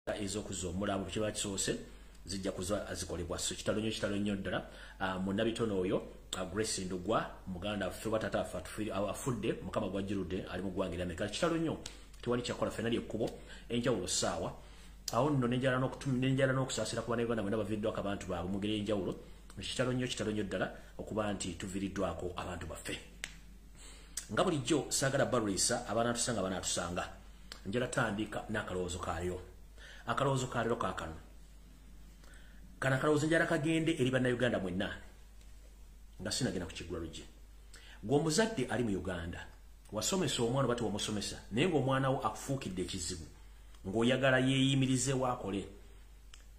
Ez'okuzza omulambo kiba kisoose zijja kuza zikolebwa. So kitalo nnyo, kitalo nnyo ddala. Munnabitono oyo Grace Ndugwa, muganda waffe, batata affe afudde, Mukama gwajjirudde, ali mu ggwanga erya Amerika. Kitalo nnyo, tewali kyakola, ffenna lyekkubo enjawulo ssaawa. Awo nno nenjala n'okusaasira ku Bannayuganda mwena baviiriddwako abantu baabwe mu ngeri ey'enjawulo. Kitalo nnyo, kitalo nnyo ddala okuba nti tuviiriddwako abantu baffe. Nga bulijjo saagala balwisa, abanaatusanga banaatusanga. Njala tandika n'akalowoozo kaayo. Akalowoozo ka leero kaakano. Kano akalowoozo njala kagende eri Bannayuganda mwenna nga sinagenda ku luggi. Gwe omuzadde ali mu Uganda, wasomesa omwana oba tewamusomesa, naye ng'omwana wo akufuukidde ekizibu, ng'oyagala yeeyimirizeewo akole,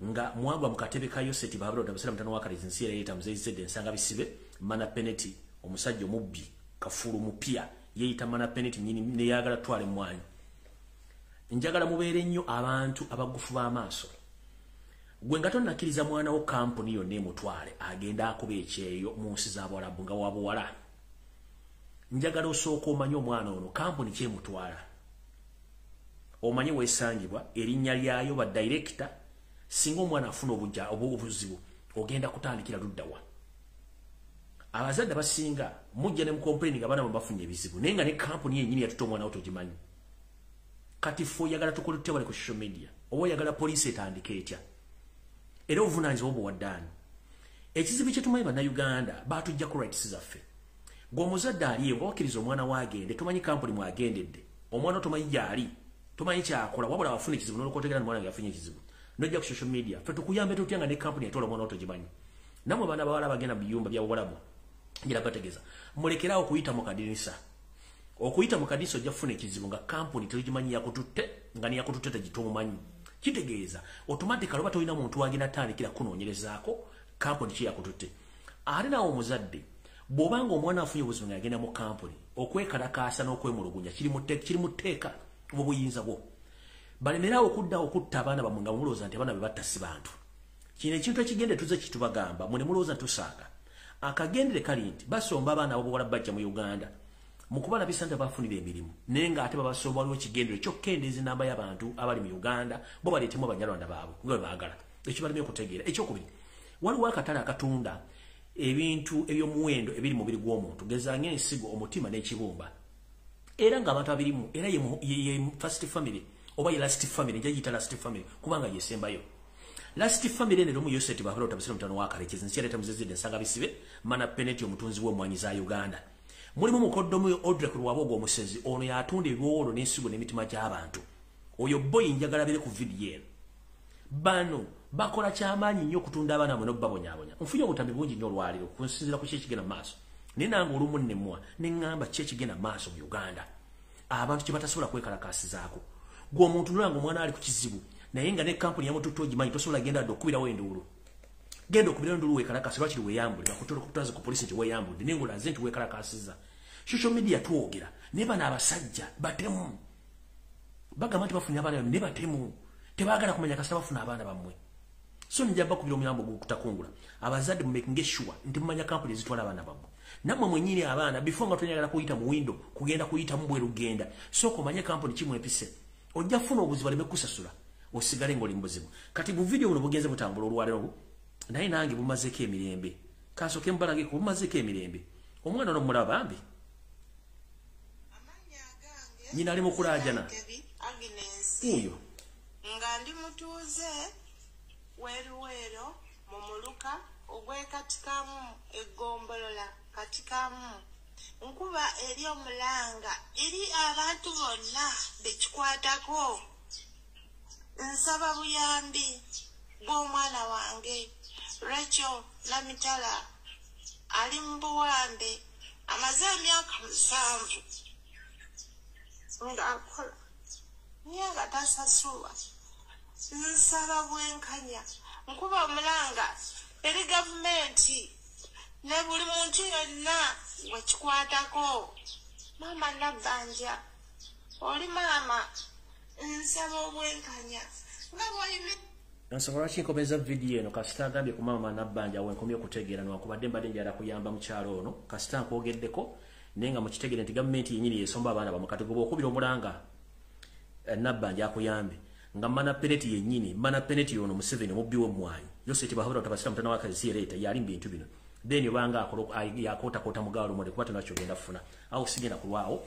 nga mwagwa mu katebe ka Yoseti Bahabulota Busira mutano wa Kalezi nsi era yeeyita Muzeeyi Zedde Nsanga Bisibe Mana Peneti, omusajja omubbi kafuulu mupya yeeyita Mana Peneti nnyini neyagala tutwala emmwanyi. Njagala mubeere nnyo abantu abagufu b'amaaso. Gwe nga tonnakkiriza mwana wo kampuni yonna emutwale agenda akuba ekyeyo mu nsi z'Abawalabu nga wabuwala, njagala osooka omanye omwana ono kampuni kyemutwala, omanye weesangibwa, erinnya lyayo, ba director. Singa omwana afuna obujja obuzibu, ogenda kutandikira luddawa? Abazadde abasinga mujja ne mucomplain nga abaana bwe bafunye ebizibu, naye nga ne kampuni yennyini yatuta omwana wo togimanyi. Kati ffe oyagala tukole tutya bali ku social media? Oba oyagala poliisi etandike etya? Era obuvunaanyizibwa bwe ekizibu kyetumanyi, Bannayuganda batujjako rights zaffe. Gwe omuzadde aliyo nga wakkiriza omwana waagende, tomanyi kampuni mwagendedde omwana, tomanyi gyali, tomanyi kyakola, wabula wafuna ekizibu nolokotegera omwana nga yafunye ekizibu, nojja ku social media. Ffe tukuyambe tutya nga ne kampuni etwala omwana wo togimanyi? Nammwe baana bawala bagenda mu biyumba bya buwalabu, ngira bategeeza mulekeraawo okuyita mu kadirisa. Okuyita mu kadirisa ojja kufuna ekizibu nga kampuni togimanyi yakututte, nga neyakututte tegitomumanyi. Kitegeeza automatically oba tolina muntu wagenda tandikira kunoonyerezaako kampuni ki yakututte. Ate naawe omuzadde, bw'obanga omwana afunye obuzibu nga yagenda mu kampuni okwekalakaasa n'okwemulugunya, kiri mu tteeka obuyinza bwo. Balemerawo okudda okutta abaana bammwe nga mulowooza nti abaana be batta si bantu. Kino ekintu ekigende tuze kitubagamba, mwe ne mulowooza nti tusaaga. Akagendere kali nti basomba abaana abobuwala bajja mu Uganda mu kubalabisa nti bafunira emirimu, naye ng'ate babasomba. Waliwo ekigendere kyokkendeeza enamba y'abantu abali mu Uganda, bo baleetemu Abanyarwanda baabwe nga bwe baagala. Ekyo balemye okutegeera. Ekyokubiri, waliwo akatale akatunda ebintu ebyomuwendo ebiri mubiri gw'omuntu, geza ng'ensigo, omutima n'ekibumba, era ng'abantu abirimu era ye first family oba ye last family. Njagiyita last family kubanga yesembayo. Last family eno erimu Yoseti Bahalota Busira mutano wa Kalekezi nsi yaleeta Muzezidde Nsanga Bisibe Mana Peneti, omutunzi w'emmwanyi za Uganda. Mulimu mukoddomu Odrek Rwabogo omusezi. Ono yatunda ebiwowolo n'ensigo n'emitima gy'abantu. Oyo boyi njagala bere ku vidiyo eno. Bano bakola kyamaanyi nnyo okutunda abaana bwe n'okubabonyaabonya. Nfunye obutambi bungi nnyo olwaleero kunsinziira ku ki ekigenda mu maaso, naye nange olumu nnemwa ne ŋŋamba ki ekigenda mu maaso mu Uganda, abantu kye batasobola kwekalakaasizaako. Gwe omuntu nolanga omwana ali ku kizibu, naye nga ne kampuni yamututte ogimanyi, tosobola genda dde okubirawo enduulu. Genda okubirawo enduulu weekalakaasi, lwakiri weeyambule, bakutwaze ku polisi nti weeyambudde, naye ng'olaze nti weekalakaasizza. Social media twogera, naye bano abasajja batemu. Bagamba nti bafunye abaana bammwe, naye batemu, tebaagala kumanya kasita bafuna abaana bammwe. So nja bakubira omuyambo gwokutakungula abazadde, mumakinge sure nti mumanya kampuni ezitwala abaana bammwe. Nammwe mwennyini abaana, before nga tonyagala kuyita mu window kugenda kuyita mu bweru, genda sooka omanye kampuni kimwepise. Ojja kufuna obuzibu, aleme kusasula, osigale ng'oli mu buzibu. Kati bu video buno bugenze butambula olwaleero, naye nange bumazeeko emirembe. Kansooke mubalageko, bumazeeko emirembe. Omwana ono mulaba bambi, nyina ali mu kulaajana. Oyo nga ndi mutuuze weeruweero mu muluka ogw'e Katikamu, eggombolola Katikamu. Nkuba eri omulanga eri abantu bonna bekikwatako. Nsaba buyambi bw'omwana wange Rachel Namitala, ali mu buwambe, amaze emyaka 7 ng'akola naye nga tasasulwa. Nsaba bwenkanya. Nkuba omulanga eri gavumenti ne buli muntu yonna gwekikwatako. Maama Nabbanja, oli maama, nsaba obwenkanya nga bw'oyimi. Ensonga lwaki nkomeza vidiyo eno, kasita agambye ku maama Nabbanja wenkomye okutegeera. Nwankubadde mbadde njala kuyamba mukyalo ono, kasita nkwogeddeko, naye nga mukitegere nti gavumenti yenyini yesomba abaana bamwe. Kati goba okubira omulanga Nabbanja akuyambe. Nga mana peneti yennyini, mana peneti yono Museveni mubbi w'emmwanyi. Yosef Tibahabura tabasira mutana wa kazi leeta yali bintu bino. Then obanga yakota kota mugalo mode kuba tunakyo genda funa. Awo sigenda kulwawo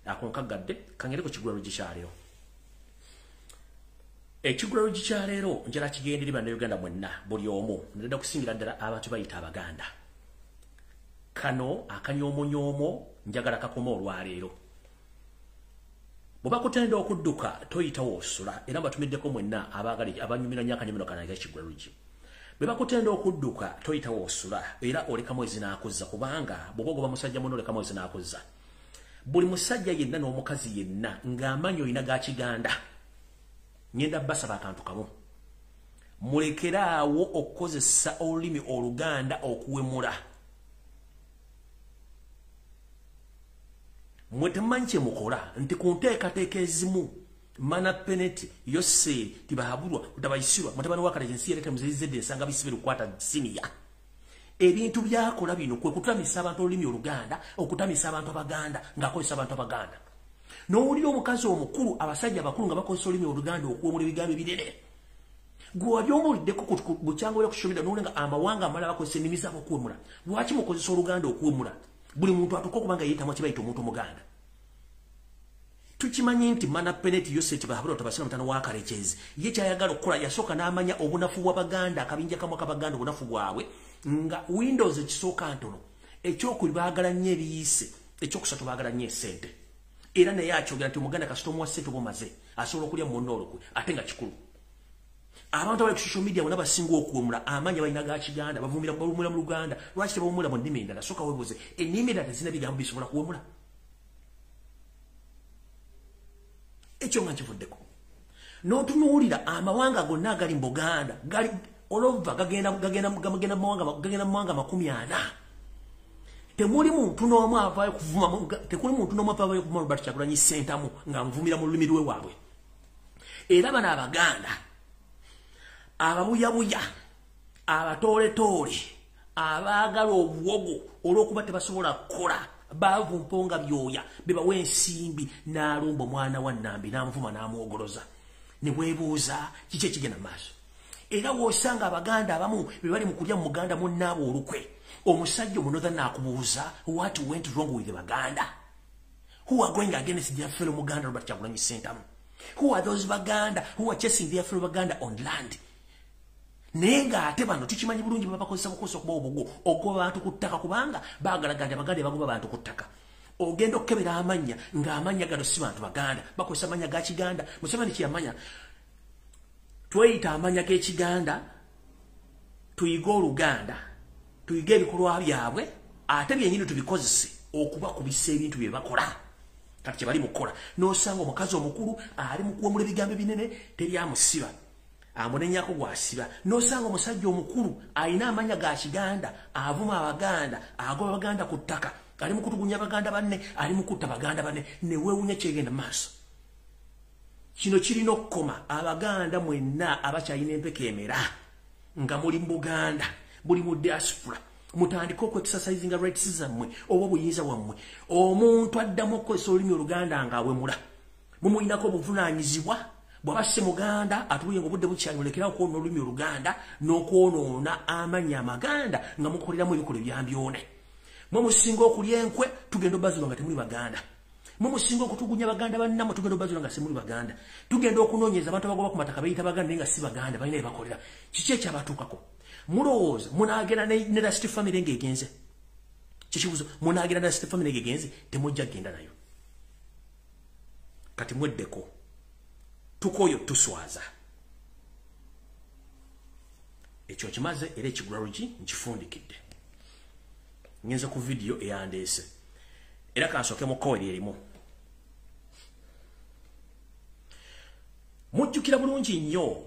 akonkagadde kangere ku kigulalo gikyaleero. Ekigulalo gikyaleero njala kigenderi bannayuganda Uganda mwenna buli omu. Ndenda kusingira ddala abantu bayita Abaganda. Kano akanyomonyoomo njagala kakoma olwaleero. Bw'oba kutenda okudduka toyitawo osula era mbatumiddeko mwenna abaagala abanyumira nnyo akanyomero kano ak'ekigulalo. Bwe bakutenda okudduka toyitawo osula era olekamu ezinaakuzza kubanga bw'oba ogoba musajja munno olekamu ezinaakuzza. Buli musajja yenna n'omukazi yenna ng'amanyi olina ga Kiganda, ngenda basaba akantu kamu. Mulekeraawo okukozesa olulimi Oluganda okuwemula. Mwe temumanyi kye mukola nti ku nteekateeka ezimu mana peneti Yosef Tibahaburwa utabayisirwa mutabani wa Kale ensi yerete muzizedde ensanga bisibe lukwata siniya. Ebintu byakola bino kwe kutamisa abantu olulimi Oluganda, okutamisa abantu Abaganda ng'akozesa abantu Abaganda. N'owulira omukazi omukulu abasajja abakulu nga bakozesa olulimi Oluganda okuwemula ebigambo ebinene. Gwe wali omuwuliddeko bukyanga ku social media n'owulira nga amawanga amalala bakozesa ennimi zaabwe okuwemula. Lwaki mukozesa Oluganda okuwemula? Buli muntu atuuka okuba nga yeetamwa kye bayita omuntu Omuganda. Tukimanyi nti mana peneti Yosef Tibahabura tabasira mutano wa Kalekezi ye kyayagala okukola yasooka n'amanya obunafu bw'Abaganda, akabinja kamu ak'Abaganda obunafu bwabwe nga Windows ekisooka ntono, ekyokubiri baagala nnyo ebiyiise, ekyokusatu baagala nnyo esente. Era naye akyogera nti Omuganda kasita omuwa ssente oba omaze asobola okulya munno olukwe ate nga kikulu. Abantu abali ku social media bonna basinga okuwemula amanya balina ga Kiganda, bavumira bawemula mu Luganda. Lwaki tebawemula mu nnimi endala? Sooka weebuuze, ennimi endala tezirina bigambo bisobola kuwemula? Ekyo nga nkivuddeko. N'otunuulira amawanga gonna agali mu Buganda gali olova gagenda mu mawanga 40. Temuli muntu n'omu avaayo kuvuma, tekuli muntu n'omu avaayo kuvuma Robert Kyagulanyi Ssentamu nga nvumira mu lulimi lwe waabwe. Era bano Abaganda ababuyabuya, abatooletoole, abaagala obuwogo olw'okuba tebasobola kukola, baavu mponga byoya, bebawa ensimbi n'alumba omwana wa Nnambi n'amuvuma n'amwogoloza. Ne weebuuza kiki ekigenda mu maaso. Era w'osanga Abaganda abamu be bali mu kulya mu Muganda munnaabwe olukwe, omusajja omunoza n'akubuuza, what went wrong with the Baganda who are going against their fellow Muganda Robert Kyagulanyi Ssentamu? Who are those Baganda who are chasing their fellow Baganda on land? Naye ng'ate bano tukimanyi bulungi babakozesa bukozesa okuba obugo okugoba abantu ku ttaka, kubanga baagalaga nti Abaganda bagoba abantu ku ttaka. Ogenda okukebera amannya ng'amannya gano si bantu Baganda, bakozesa amannya ga Kiganda. Museveni kyeyamanya, tweyita amannya g'Ekiganda, tuyige Oluganda, tuyige ebikolwa byabwe, ate byennyini tubikozese okubakubisa ebintu bye bakola. Kati kye bali mu kukola, n'osanga omukazi omukulu ali mu kuwemula ebigambo ebinene, teryamusiba amunenyako gwasiba. N'osanga omusajja omukulu alina amanya ga Kiganda avuma Abaganda, agoba Abaganda ku ttaka, ali mu kutugunya Baganda banne, ali mu kutta Baganda banne, ne weewunya kyegenda maaso. Kino kirina okukoma. Abaganda mwenna abakyalina empeka emera nga muli mu Buganda, buli mu diaspora, mutandike okuexercisinga rights zammwe oba obuyinza bwammwe. Omuntu addamu okukozesa olulimi Oluganda ng'awemula, mumuyinako obuvunaanyizibwa. Bw'aba si Muganda atubuye nga obudde bukyali, mulekerawo okwonoona olulimi Oluganda n'okwonoona amannya Amaganda nga mukoleramu ebikolwa ebyambyone. Mwe musinga okulya enkwe, tugenda obbazula nga temuli Baganda. Mwe musinga okutugunya Baganda bannammwe, tugenda obbazula nga simuli Baganda. Tugenda okunoonyeza abantu abagoba ku mataka beeyita Baganda naye nga si Baganda, balina bye bakolera. Kiki ekyabatuukako? Mulowooza munaagenda ne last family ng'egenze? Kikibuzo, munaagenda ne last family ng'egenze? Temujja kugenda nayo. Kati mweddeko, tukoyo tuswaza. Ekyo kimaze era ekigulalugi nkifundikidde. Ngenze ku vidiyo eyandeese era kansooke mu kkowe erimu. Mujjukira bulungi nnyo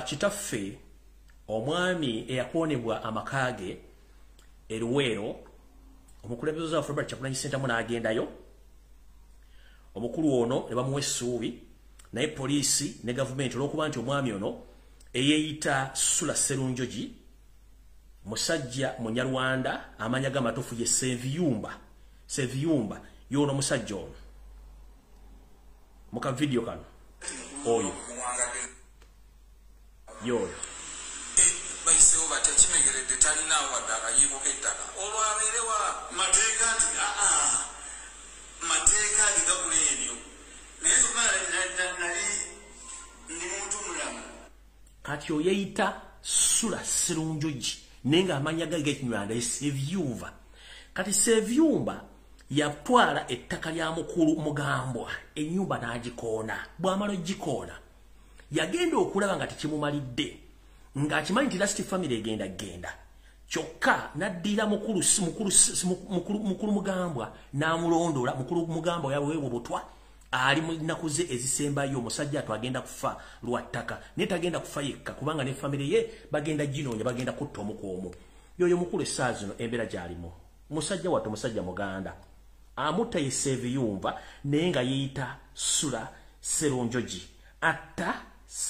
kitaffe omwami eyakoonebwa amaka ge eruweero, omukulembeze waffe Robert Kyagulanyi Ssentamu n'agendayo. Omukulu ono ne bamuwa essuubi, naye poliisi ne gavumenti, olw'okuba nti omwami ono eyeeyita Sula Sserunjogi musajja Munyarwanda, amanya g'amatuufu ye Seviyumba. Seviyumba y'ono omusajja ono. Muka video kano oyo yoyo bayisewo batya kimegeredde talinaawo wadde akayiiko k'ettaka olwo abeerewa mateeka nti mateeka gegagula ebyo naye nali ndi muntu mulamu. Kati oyeyita Sula Sserunjogi naye ng'amannya ge g'Ekinyarwanda ye Sebyumba. Kati Sebyumba yatwala ettaka lya mukulu Mugambwa, ennyumba n'agikoona. Bw'amala ogikoona yagenda okulaba nga tekimumalidde, ng'akimanyi nti last family egenda genda, kyokka n'addira mukulu Mugambwa n'amulondola. Mukulu Mugambwa yaweebwa obutwa, ali mu nnaku ze ezisembayo, omusajja atu agenda kufa lwa ttaka, naye tagenda kufa yekka kubanga ne family ye bagenda ginoonya, bagenda kutta omu ku omu. Yoyo mukulu essaawa zino embeera gy'alimu, musajja wattu, musajja Muganda, amutta ye Sebyumba naye nga yeeyita Sula Sserunjogi.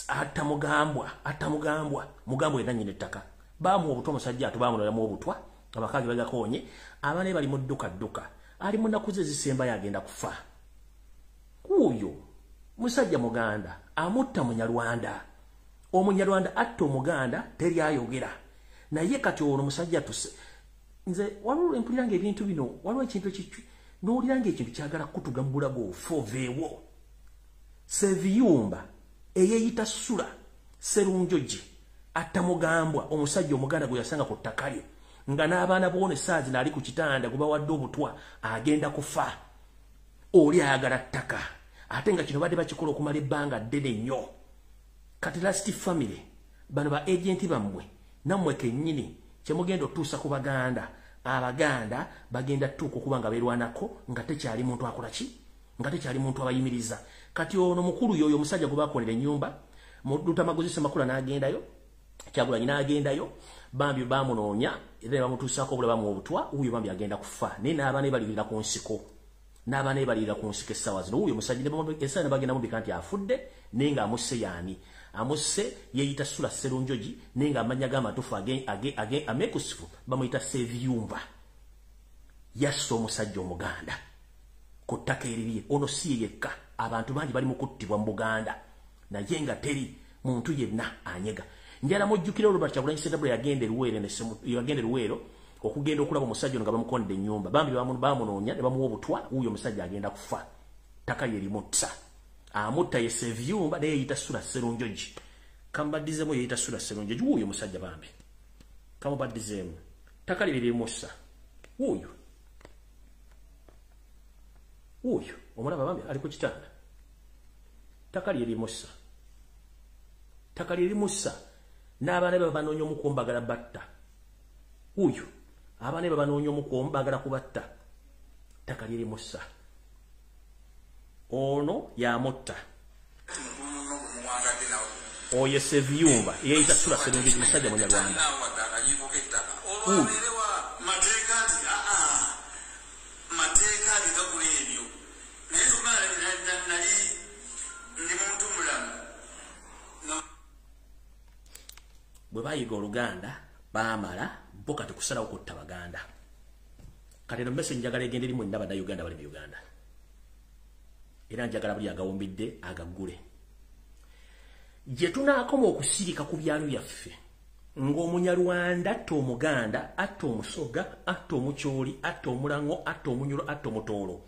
Atta Mugambwa, atta Mugambwa, Mugambwa ye nannyini ettaka. Baamuwa obutwa omusajja atu, baamunolamu obutwa, amaka ge bagakoonye, abaana be bali mu dduka dduka, ali mu nnaku ze ezisembayo agenda kufa. Oyo musajja Muganda amutta Munyarwanda, Omunyarwanda atta Omuganda teri ayogera. Naye kati ono musajja tuse nze waliwo empulira ng'ebintu bino, waliwo ekintu n'owulira ng'ekintu kyagala kutuga mu bulago ofa oveewo. Sebyumba eyeeyita Sula Sserunjogi atta Mugambwa, omusajja Omuganda gwe yasanga ku ttaka lye, nga n'abaana boona essaawa zino ali ku kitanda gubawadde obutwa, agenda kufa. Oli ayagala ttaka, ate nga kino badde bakikola okumala ebbanga ddene nnyo. Kati last family bano ba agenti bammwe nammwe kennyini kyemugenda otuusa ku Baganda, Abaganda bagenda tuuka okuba nga beerwanako nga tekyali muntu akola ki, nga tekyali muntu abayimiriza. Kati ono mukulu yoyo omusajja gwe bakolera ennyumba, Lutamaguzi Ssemakula n'agendayo, Kyagulanyi n'agendayo, bambi bamunoonya era ne bamutuusaako obula, bamuwa obutwa, wuuyo bambi agenda kufa. Naye n'abaana be balirira ku nsiko, n'abaana be balirira ku nsiko essaawa zino. Wuuyo omusajja essaawa ne bagenda mubika nti afudde, naye ng'amusse y'ani? Amusse yeeyita Sula Sserunjogi, naye ng'amannya g'amatuufu ameekusifu bamuyita Sebyumba. Yasse omusajja Omuganda ku ttaka erirye. Ono si ye yekka, abantu bangi bali mu kuttibwa mu Buganda, naye nga teri muntu yenna anyega. Njala mujjukira Robert Kyagulanyi Ssentamu yagenda e Luweero okugenda okulaba omusajja ono nga bamukonedde ennyumba, bambi bamunoonya ne bamuwa obutwa, wuuyo omusajja agenda kufa, ttaka lye limutta. Amutta ye Sebyumba naye yeeyita Sula Sserunjogi. Kamubaddizeemu, yeeyita Sula Sserunjogi, wuuyo omusajja bambi, kamubaddizeemu, ttaka lye limussa. Wuuyo wuuyo omulaba bambi ali ku kitanda, ttaka lye limussa, ttaka lye limussa. N'abaana be banoonya omukuomu baagala batta. Wuuyo abaana be banoonya omukuomu baagala kubatta, ttaka lye limussa. Ono yamutta oyo Sebyumba yeeyita Sula Sserunjogi, musajja Munyarwanda. Mateeka nti mateeka gegagula ebyo, naye nali ndi muntu mulamu. Bwe bayiga Oluganda baamala bo kati kusalawo kutta Baganda. Kati eno message njagala egende eri mwenna Bannayuganda bali mu Uganda, era njagala buli agawumbidde agaggule. Gye tunaakoma okusirika ku byalo byaffe ng'Omunyarwanda atta Omuganda, atta Omusoga, atta Omukyoli, atta Omulango, atta Omunyoro, atta Omutoolo,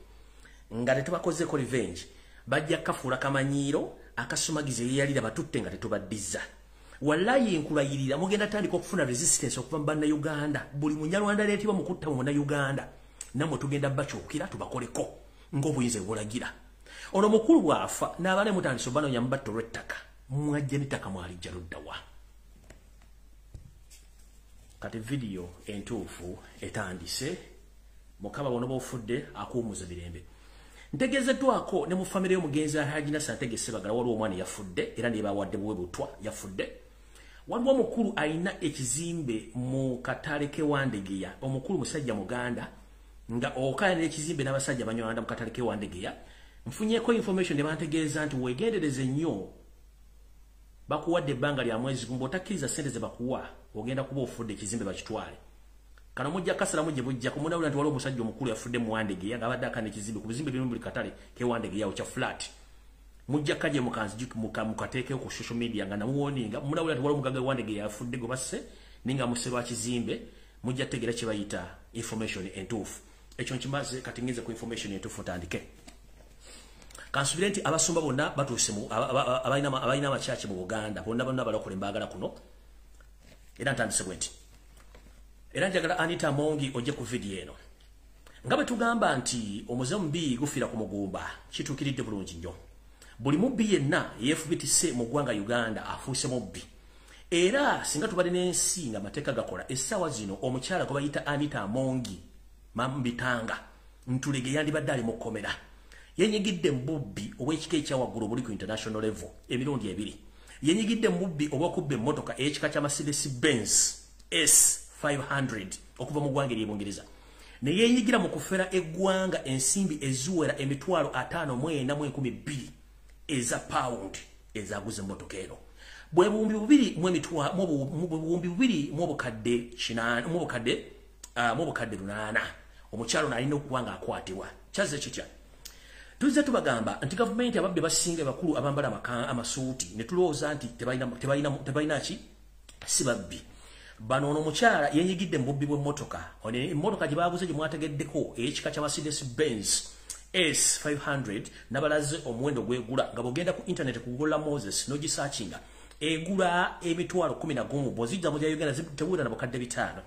nga tetubakozeeko revenge, bajja kafuula kamanyiiro akasumagiza eyeyalira batutte nga tetubaddiza. Wallayi nkulayirira mugenda tandika okufuna resistance okuva mu Bannayuganda. Buli Munyarwanda aleetebwa mu kutta mu Munnayuganda, nammwe tugenda bakyukira tubakoleko ng'obuyinza bwe bulagira. Ono mukulu bw'afa n'abaana mutandise obanoonya mubatta olw'ettaka, mwajja n'ettaka mwalijja ludda wa? Kati vidiyo entuufu etandise. Mukama bw'onoba ofudde akuwummuza mirembe. Ntegeezeddwako ne mu famire y'omugenzi Alhaji Nasser Ntege Ssebagala, waliwo omwana yafudde era ne bawadde buwe butwa yafudde. Waliwo omukulu alina ekizimbe mu katale k'e Wandegeya, omukulu musajja Muganda nga okayanira ekizimbe n'abasajja Banyarwanda mu katale k'e Wandegeya. Nfunyeeko information ne bantegeeza nti weegendereze nnyo, bakuwadde ebbanga lya mwezi gumu, bw'otakkiriza ssente ze bakuwa ogenda kuba ofudde, ekizimbe bakitwale. Kano mujja kasalamu gye bujja kumunawulira nti waliwo omusajja omukulu yafudde mu Wandegeya ng'abadde akana ekizimbe ku bizimbe birimu buli katale k'e Wandegeya kya flat. Mujja kaje mukateeke ku social media nga namuwoninga munawulira nti waliwo omugagga wandege yafudde gwe basse ninga muserwa kizimbe. Mujja tegeera kye bayita information entuufu. Ekyo nkimaze, kati ngenze ku information entuufu ntandike. Kansubire nti abasumba bonna batuuse abalina amakyaki mu Buganda bonna bonna balokole mbaagala kuno. Era ntandise bwe nti era njagala Anita Amongi ojje ku vidiyo eno. Nga bwe tugamba nti omuze omubi gufiira ku mugumba, kituukiridde bulungi nnyo. Buli mubbi yenna yeefubitise mu ggwanga Uganda afuuse mubbi. Era singa tubadde n'ensi nga amateeka gakola, essaawa zino omukyala gwe bayita Anita Amongi Mambitanga Ntulege yandibadde ali mu kkomera. Yenyigidde mu bubbi obw'ekika ekya waggulu obuli ku international level emirundi ebiri. Yenyigidde mu bubbi obw'okubba emmotoka ey'ekika kya Mercedes Benz S500 okuva mu ggwanga ery'e Bungereza. Ne yeenyigira mu kufera eggwanga ensimbi eziwera 54,200 eza pound ezaguza emmotoka eno. Bwe 2,800. Omukyalo n'alina okuba nga akwatibwa. Kyazze kitya? Tuzze tubagamba nti gavumenti ababbi basinga bakulu abambala amasuuti ne tulowooza nti tebalina ki si babbi. Bano ono omukyala yenyigidde mu bubbi bw'emmotoka. Ono emmotoka gye baaguze gye mwategeddeko ey'ekika kya Mercedes Benz S500 nabalaze omuwendo gwegula nga bw'ogenda ku internet ku Google Moses n'ogisearchinga egula 11,000, bw'ozijja mu gya Uganda tewera na 500,000.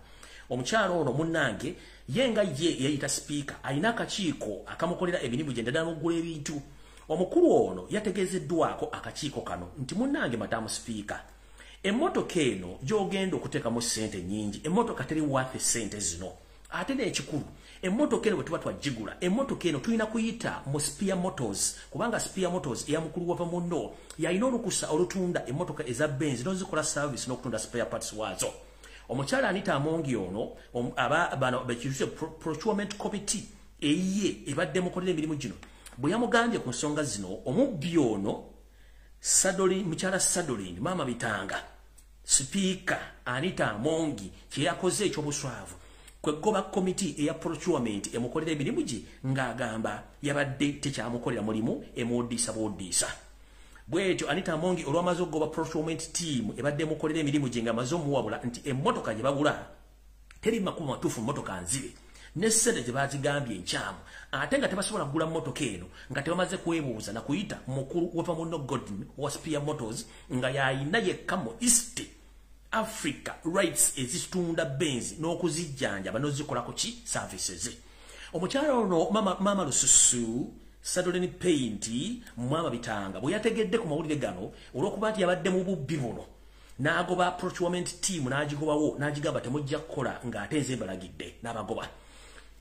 Omukyala ono munnange ye nga ye yeyita sipiika alina akakiiko akamukolera emirimu gye ddala n'okugula ebintu. Omukulu ono yategeezeddwako akakiiko kano nti munnange madamu sipiika, emmotoka eno gy'ogenda okuteekamu ssente nnyingi, emmotoka teri worth ssente zino. Ate n'ekikulu, emmotoka eno bwe tuba twagigula, emmotoka eno tulina kuyita mu Spear Motors, kubanga Spear Motors eya mukulu wava munno yalina olukusa olutunda emmotoka eza Benz n'ozikola service n'okutunda spare parts waazo. Omukyala Anita Amongi ono aba bano bekiyise procurement committee eyiye ebadde mukolera emirimu gino bwe yamugambye ku nsonga zino, omubbi ono Sadoli, mukyala Sadolin Maama Bitanga, sipiika Anita Amongi kye yakoze ekyobuswavu kwegoba komiti eya procurement emukolera emirimu gye ng'agamba yabadde tekyamukolera mulimu, emuwuddiisa buwuddiisa. Bwetyo Anita Amongi olwamaze okugoba procurement team ebadde emukolera emirimu gye ng'amaze omuwabula nti emmotoka gye bagula teri makubo matuufu, mmotoka nzibe ne ssente gye bazigambye enkyamu, ate nga tebasobola kugula mmotoka eno nga tebamaze kwebuuza na kuyita mukulu wava munno Godwin wa Spear Motors nga yayina yekka mu East Africa rights ezitunda Benz n'okuzijjanjaba n'ozikolako ki services. Omukyala ono mama Lususu Sadolin Paint Mwama Bitanga bwe yategedde ku mawulire gano, olw'okuba nti yabadde mu bubbi buno, n'agoba procurement team, n'agigobawo n'agigamba temujja kukola ng'ate nze mbalagidde, n'abagoba.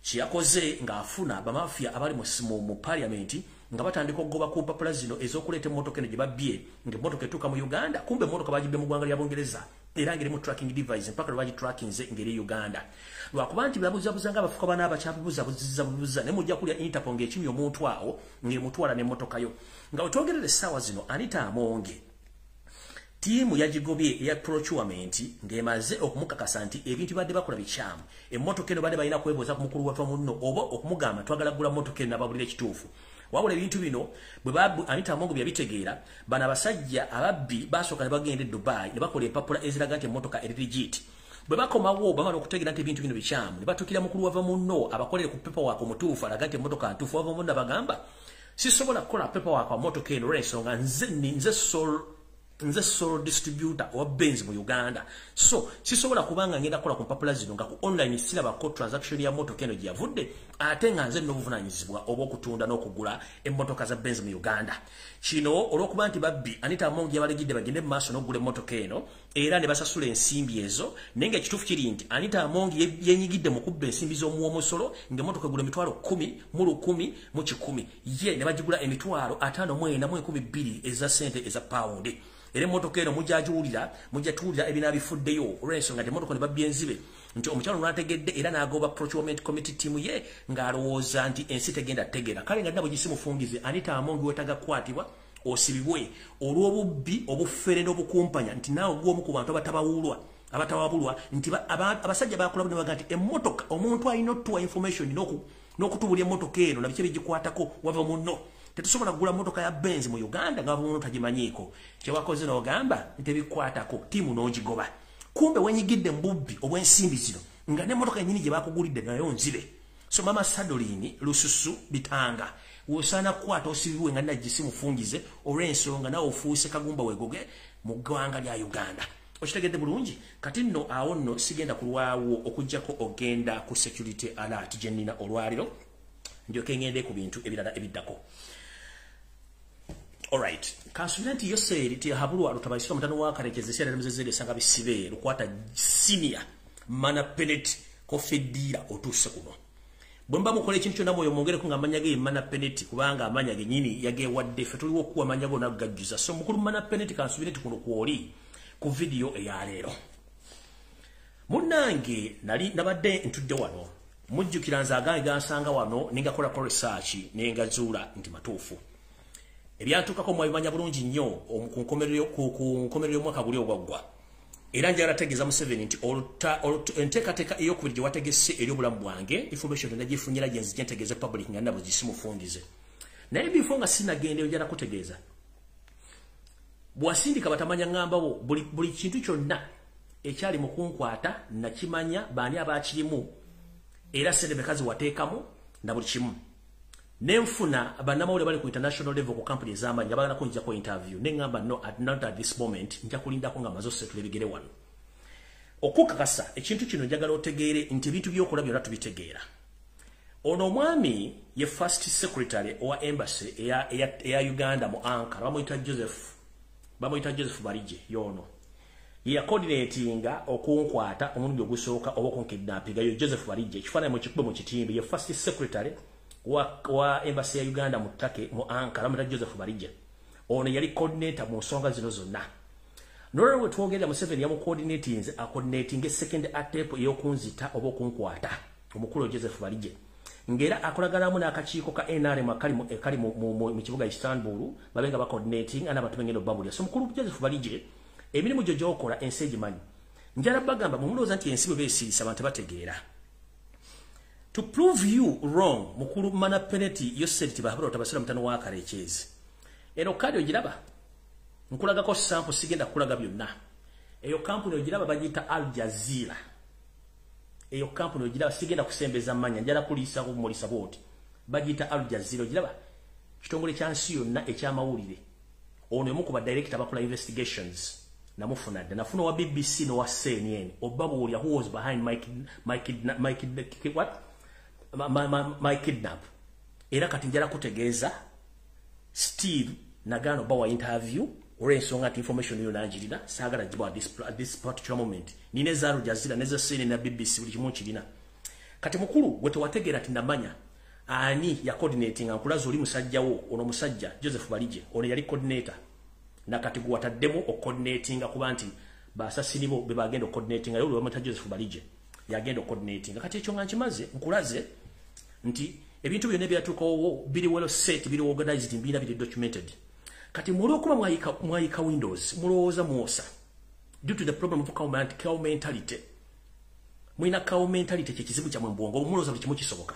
Kyeyakoze ng'afuna bamafiya abali mu parliament nga batandika okugoba ku mpapula zino ez'okuleeta emmotoka eno gye babbye, ng'emmotoka etuuka mu Uganda kumbe emmotoka bagibbe mu ggwanga lya Bungereza era ng'eri mu tracking device mpaka lwe bagitrackinze ng'eri Uganda. Lwakuba nti babuzabuza nga abafuka bana abakyabuzabuziza bubuza naye mujja kulya Interpol ng'ekimya omuntu awo ng'emutwala n'emmotoka yo. Nga wetwogerera essaawa zino, Anita Amonge ttiimu yagigobye eya procurement ng'emaze okumukakasa nti ebintu badde bakola bikyamu. Emmotoka eno badde balina kwebuuza ku mukulu wava munno oba okumugamba twagala kugula mmotoka eno nababulira ekituufu. Wabula ebintu bino bwe Anita Amongo bye yabitegeera, bano abasajja ababbi basooka ne bagenda e Dubai ne bakola empapula eziraga nti emmotoka eri legit. Bwe bakomawo bamala okutegeera nti ebintu bino bikyamu ne batuukira mukulu wava munno abakolere ku paperwork omutuufu alaga nti emmotoka ntuufu. Wava munno abagamba sisobola kukola paperwork wa mmotoka eno olw'ensonga nze sole distributor owa Benz mu Uganda, so sisobola kubanga ngenda kukola ku mpapula zino nga ku online sirabako transaction ya mmotoka eno gye yavudde, ate nga nze n'obuvunaanyizibwa obw'okutunda n'okugula emmotoka za Benz mu Uganda. Kino olw'okuba nti babbi, Anita Among yabalegidde bagende mu maaso n'okugula emmotoka eno era ne basasula ensimbi ezo. Naye nga ekituufu kiri nti Anita Among yenyigidde mu kubba ensimbi z'omuwa omusolo, ng'emmotoka egula 10,100 ye ne bagigula 54,200 eza ssente eza pawundi. Era emmotoka eno mujja giwulira, mujja tuwulira ebinaabifuddeyo olw'ensonga nti emmotoka ne babbye enzibe nti omukyalo lwategedde era n'agoba procurement committee team ye ng'alowooza nti ensi tegenda tegeera. Kale nga ddina bwe gisimufungize, Anita Among wetaaga kukwatibwa osibibwe olw'obubbi, obufere n'obukumpanya, nti naawe gw'omu ku bantu abatawabulwa nti abasajja bakola ne baga nti emmotoka omuntu alina otuwa information n'okutubulya emmotoka eno na biki ebigikwatako wava munno. Tetusobola kugula mmotoka ya Benz mu Uganda nga gavumenti tagimanyiiko. Kyewakoze n'ogamba ntebikwatako, ttiimu n'ogigoba. Kumbe wenyigidde mu bubbi obw'ensimbi zino nga n'emmotoka yennyini gye bakugulidde nayo nzibe. So mama Sadolini Lususu Bitanga, wosaana kukwata osibibwe nga nagisi mufungize olw'ensonga nawe ofuuse kagumba wegoge mu ggwanga lya Uganda. Okitegedde bulungi? Kati nno awo nno sigenda kulwawo okuggyako ogenda ku security alert gye nnina olwaliro, ndyoke ngende ku bintu ebirala ebiddako. Alright, kansubira nti Yoseri Tihabulwa Lutabaiswa mutano wa Karekezi sera muzezere sanga bisibe lukwata senior mana penet kofedira otuse kuno. Bwemba mukola ekintu kyonna mwoyo mwongere ko nga ge mana penet kubanga amanya genyini yagewadde ffe tuliwo okuwa amanya go nagajjuza. So mukulu mana penet kansubire nti kuno kwoli ku video eya leero. Munnange nali nabadde ntudde wano, mujjukira nze agange gansanga wano ningakolako research nengazuula nti matuufu. Ebyantuukako mwabimanya bulungi nnyo ku nkomerero y'omwaka guli ogwaggwa. Era njagala tegeeza Museveni nti enteekateeka ey'okubiri gye wategese eri obulamu bwange, information nagifunyira gye nzije ntegeeze public nga nabo gisimufungize. Naye bifo nga sinagenda njagala kutegeeza. Bw'asindika batamanya ŋŋambawo buli kintu kyonna ekyali mu kunkwata nakimanya baani abakirimu era ssente meka wateekamu na buli kimu. Nenfuna bannamawulire bali ku international level ku company ez'amaanyi nga baagala kunjjako interview, ne ŋŋamba no, not at this moment, nja kulindako nga maze osetula ebigere wano. Okukakasa ekintu kino njagala otegeere nti ebintu by'okola byonna tubitegeera. Ono omwami ye first secretary owa embassy eya Uganda mu Ankara, bamuyita Joseph Barije y'ono. Ye yacoordinatinga okunkwata omulundi ogusooka oba okunkidnappinga, yo Joseph Barije. Ekifaananyi mukikube mu kitimbe, ye first secretary wa embassy ya Uganda mu Turkey mu Ankara, bamuyita Joseph Barije. Ono yali coordinator mu nsonga zino zonna. Nolwero we twogerera Museveni yamucoordinatinze acoordinatinga second attempt ey'okunzita oba okunkwata omukulu Joseph Barije. Ngera akolaganamu n'akakiiko ka NRM akali mu kibuga Istanbul, babenga ba coordinating ana abantu bengendo babulya. So mukulu Joseph Barije, emirimu gyo gy'okola ensi egimanyi. Njala bagamba mumulowooza nti ensi bwe beesiisa abantu bategeera. To prove you wrong, mukulu mana penalty Yoseri Tibahabura Otabasira mutano wa Karekezi. Eno kadi ogiraba nkulagako sample, sigenda kulaga byonna. Eyo kampuni ogiraba bagiyita Al Jazeera. Eyo kampuni ogiraba, sigenda kusembeza mmanya, njala kuliisa kumulisa bwoti. Bagiyita Al Jazeera, ogiraba kitongole kya nsi yonna ekyamawulire. Ono omu ku ba director bakola investigations namufuna dda, nafuna wa BBC n'owa CNN obabuulira who was behind my, what? My kidnap. Era kati njala kutegeeza Steve nagano bawa interview olw'ensonga nti information yo nangirina, saagala gibawa at this particular moment. Nina eza Al Jazeera neza CNN na BBC, buli kimu nkirina. Kati mukulu gwe tewategeera nti namanya ani ya coordinating, nkulaza oli musajja wo ono musajja Joseph Barije, ono yali coordinator. Nakati gwe wataddemu ocoordinatinga kuba nti basasini bo be bagenda ocoordinatinga, yo bamuyita Joseph Barije yagenda ocoordinatinga. Kati ekyo nga nkimaze, nkulaze nti ebintu byonna ebyatuukawo biri well set, biri organized, mbina biri documented. Kati mulwokuba mwayika windows, mulowooza mwosa due to the problem of cow mentality. Mulina cow mentality, kyekizibu kyammwe mu bwongo, mulowooza buli kimu kisoboka.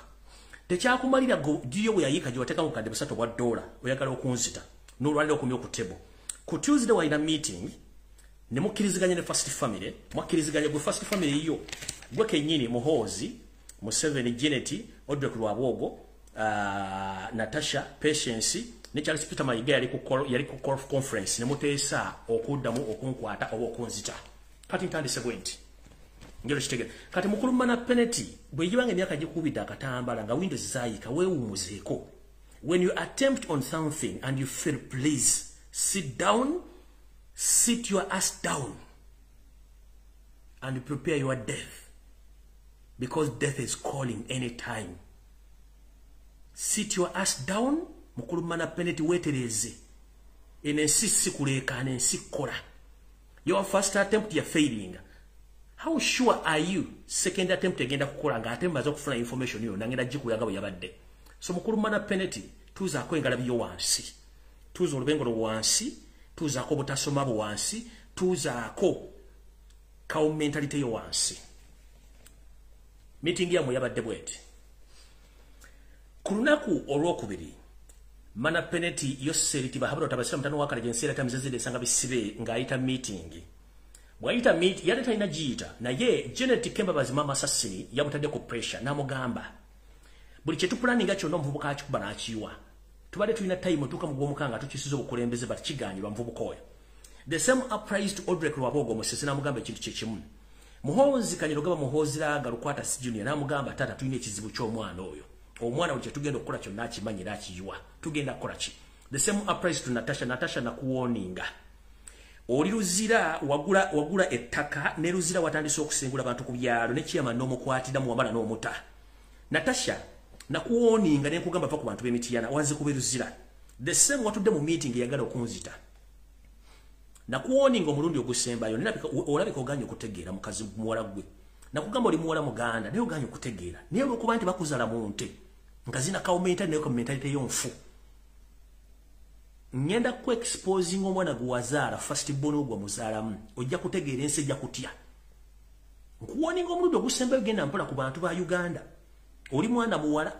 Tekyakumalira giyo bwe yayika gye wateekamu $3,000 oyagala okunzita n'olwaliro okumya ku table. Ku Tuesday walina meeting ne mukkiriziganya ne first family, mwakkiriziganya gwe first family yo gwe kennyini Muhoozi, Museveni, Janet, Odrek Rwabwogo, Natasha, Patience ne Charles Peter Mayiga yali ku conference ne muteesa okuddamu okunkwata oba okunzita. Kati ntandise bwe nti ngero kitegere. Kati mukulu mana penalty bwe gibanga emyaka gikubidde akatambala nga windows zaayika, weewumuzeeko. When you attempt on something and you fail, please sit down, sit your ass down and prepare your death, because death is calling anytime. Sit your ass down, mukulu mana penalty, weetereze. Eno ensi si kuleekaana, ensi kkola. Your first attempt ya failing, how sure are you second attempt egenda kukola ng'ate mmaze okufuna information yonna ngenda gikuyaga bwe yabadde? So mukulu mana penalty, tuuzaako engalabi yo wansi, tuuza olubengolo wansi, tuuzaako obutasoma bwo wansi, tuuzaako cow mentality yo wansi. Meeting yammwe yabadde bweti. Ku lunaku olwokubiri Mana Peneti Yoseri Tibahabura Tabasira mutano wa Kaleje ensera tamizezede sanga bisibe ng'ayita meeting. Bw'ayita meeting yali talina giyita, naye Janet Kembabazi mama Assassini yamutaddeko pressure n'amugamba buli kye tupulaninga kyonna omuvubuka akikuba n'akiyiwa. Tubadde tulina time otuuka mu gw'omukaaga tukisiza obukulembeze, but kiganyirwa muvubuka oyo. The same applies to Odrek Rwabogo Musisi, n'amugamba ekintu kye kimu. Muhoozi Kanyerogaba Muhoozi Raga Lukwata C Junior n'amugamba taata tulina ekizibu ky'omwana oyo. Omwana buli kye tugenda okukola kyonna akimanyi era akiyiwa. Tugenda kukola ki? The same applies to Natasha. Natasha nakuwoninga. Oli Luzira wagula ettaka ne Luzira watandise okusengula abantu ku byalo ne chairman n'omukwatira muwamala n'omuta. Natasha nakuwoninga ne nkugamba va ku bantu b'emitiyana waze kuba Luzira. The same watudde mu meeting eyagala okunzita. Nakuwoninga omulundi ogusembayo olabika oganye okutegeera mukazi muwala gwe. Nakugamba oli muwala muganda naye oganye okutegeera. Naye olw'okuba nti bakuzaala mu nte nga zina cow mentality naye mentality y'onfu. Ngenda ku exposing omwana gwe wazaala first born ogwa muzaalamu ojja kutegeera ensi ejja kutya. Nkuwoninga omulundi ogusembayo genda mpola ku bantu ba Uganda. Oli mwana muwala,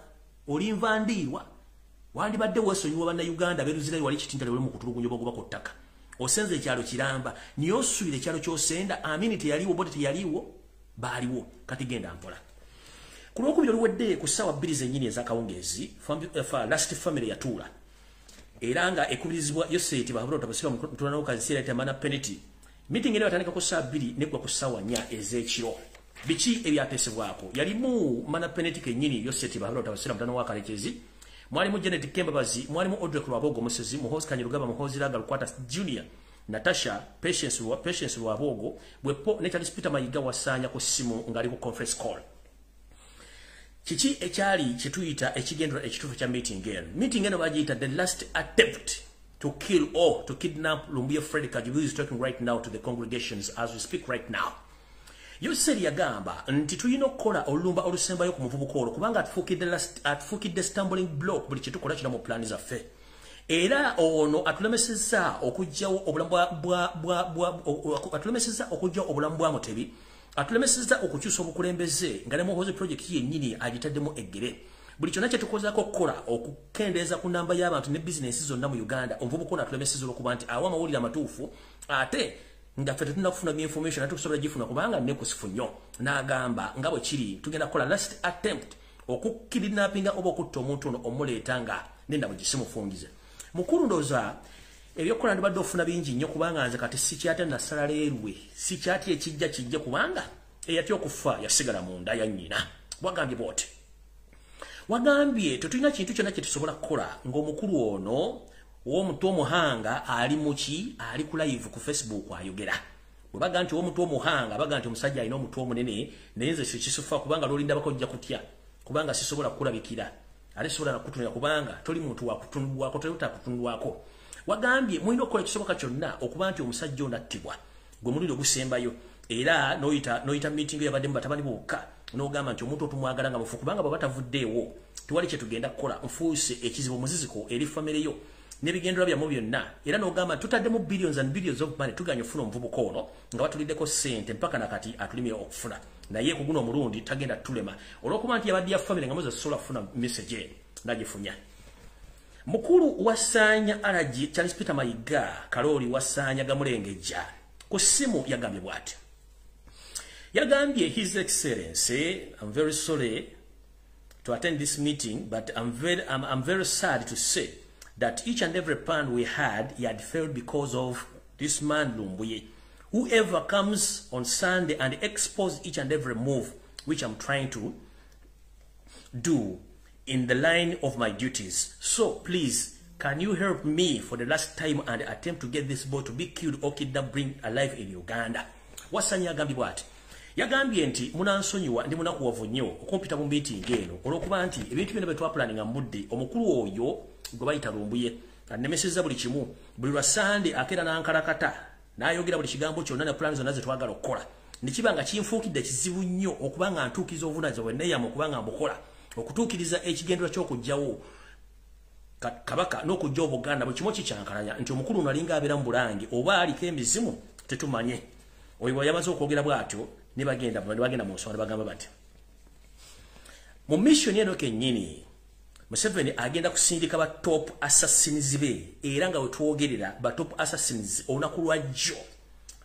oli nva ndiirwa, wandibadde weesonyiwa bannayuganda abeeruzirayo wali kitintale wali mu kutulugunya obagoba ku ttaka. Osenze ekyalo kiramba, niye osuubira ekyalo ky'osenda, Amini teyaliwo, Bote teyaliwo, baaliwo, kati genda mpola. Ku lwokubiri oluwedde ku ssaawa 2 zennyini ez'akawungeezi, last family yatuula. Era nga ekubirizibwa Yoseri Tibahabura Tabasira mutulana w'okazi Mana Peneti. Meeting eno yatandika ku ssaawa 2 neggwa ku ssaawa 4 ez'ekiro. Biki ebyateesebwako? Yalimu Mana Peneti kennyini Yoseri Tibahabura Tabasira mutulana wa Kalekezi, mwalimu Janet Kembabazi, mwalimu Odrek Rwabogo Musezi, Muhoozi Kanyerugaba Muhoozi Raga Lukwata Junior, Natasha Patience Rwabogo, Bwepo ne Charles Peter Mayiga wasanya ku ssimu ng'ali ku conference call. Kiki ekyali kyetuyita ekigendera ekituufu kya meeting eno? Meeting eno bagiyita the last attempt to kill or to kidnap Lumbuye Fred Kajubi, who is talking right now to the congregations as we speak right now. Yoseri yagamba nti tulina okukola olulumba olusembayo ku muvubuka olwo kubanga atufuukidde stumbling block buli kye tukola kino mu pulaani zaffe. Era ono atulemesezza okuggyawo obulamu bwa Mutebi, atulemesezza okukyusa obukulembeze nga ne Muhoozi project yennyini agitaddemu eggere. Buli kyonna kye tukozaako okukola okukendeeza ku namba y'abantu ne bizinensi zonna mu Uganda, omuvubuka ono atulemesezza olw'okuba nti awa amawulire amatuufu ate nga ffe tetulina kufuna information ate tusobola gifuna kubanga nekusifu nnyo. N'agamba nga bwe kiri tugenda kukola last attempt okukidnappinga oba okutta omuntu ono omuleeta nga nenda bugisimufungize. Mukulu ndowooza ebyokukola ndibadde ofuna bingi nnyo kubanga nze kati sikyatya nasala leerwe, sikyatya ekijja kijje kubanga eyatya okufa yasigala munda ya nnyina. Wagambye bw'oti. Wagambye tetulina kintu kyonna kye tusobola kukola ng'omukulu ono ow'omutwe omuhanga ali muki ali ku live ku Facebook ayogera. Bwe baga nti ow'omutwe omuhanga baga nti omusajja alina omutwe omunene, naye nze kisufa kubanga lw'olindabako ojja kutya kubanga sisobola kukulabikira ate sisobola nakutunula kubanga toli muntu wakutunulwako, toli utakutunulwako. Wagambye mulina okukola ekisoboka kyonna okuba nti omusajja ono attibwa gwe mulundi ogusembayo, era n'oyita meeting yabaddemu batabani bokka n'ogamba nti omuntu otumwagala nga mufu kubanga bw'aba tavuddeewo tewali kye tugenda kukola, nfuuse ekizibu omuziziko eri famire yo n'ebigendererwa byammwe byonna. Era n'ogamba tutaddemu billions and billions of money tuganye okufuna omuvubuka ono nga batuliddeko ssente mpaka nakati atulimye okufuna, naye ku guno omulundi tagenda tulema olw'okuba nti yabadde ya famire nga muze sobola kufuna message eno nagifunya. Mukulu wasanya Alaji Charles Peter Mayiga Kaloli wasanya Gamulengejja ku ssimu yagambye bw'ati. Yagambye His Excellency, I'm very sorry to attend this meeting, but I'm very sad to say that each and every plan we had, he had failed because of this man Lumbuye. Whoever comes on Sunday and expose each and every move which I'm trying to do in the line of my duties. So please, can you help me for the last time and attempt to get this boy to be killed or kidnapped, bring alive in Uganda? Wasanya yagambye bw'ati. Yagambye nti munansonyiwa ndi munakuwavu nnyo okumpita mu meeting eno olw'okuba nti ebintu byonna bye twapulaninga mu budde omukulu oyo gwe bayita Lumbuye annemesezza buli kimu. Buli lwa Sande akeera n'ankalakata n'ayogera buli kigambo kyonna ne pulaani zonna ze twagala okukola. Ne kiba nga kinfuukidde kizibu nnyo okuba nga ntuukiriza obuvunaanyizibwa bwe neeyama okuba nga mbukola okutuukiriza ekigendererwa ky'okuggyawo Kabaka n'okuggya Obuganda. Buli kimu kikyankalanya nti omukulu ono alinga abeera mu Bulange oba aliko emizimu tetumanye. Oyo bwe yamaze okwogera bw'atyo ne bagenda mu nsonga ne bagamba bati mu mission eno kennyini Museveni agenda kusindika ba top assassins be, era nga wetwogerera ba top assassins olunaku lwajjo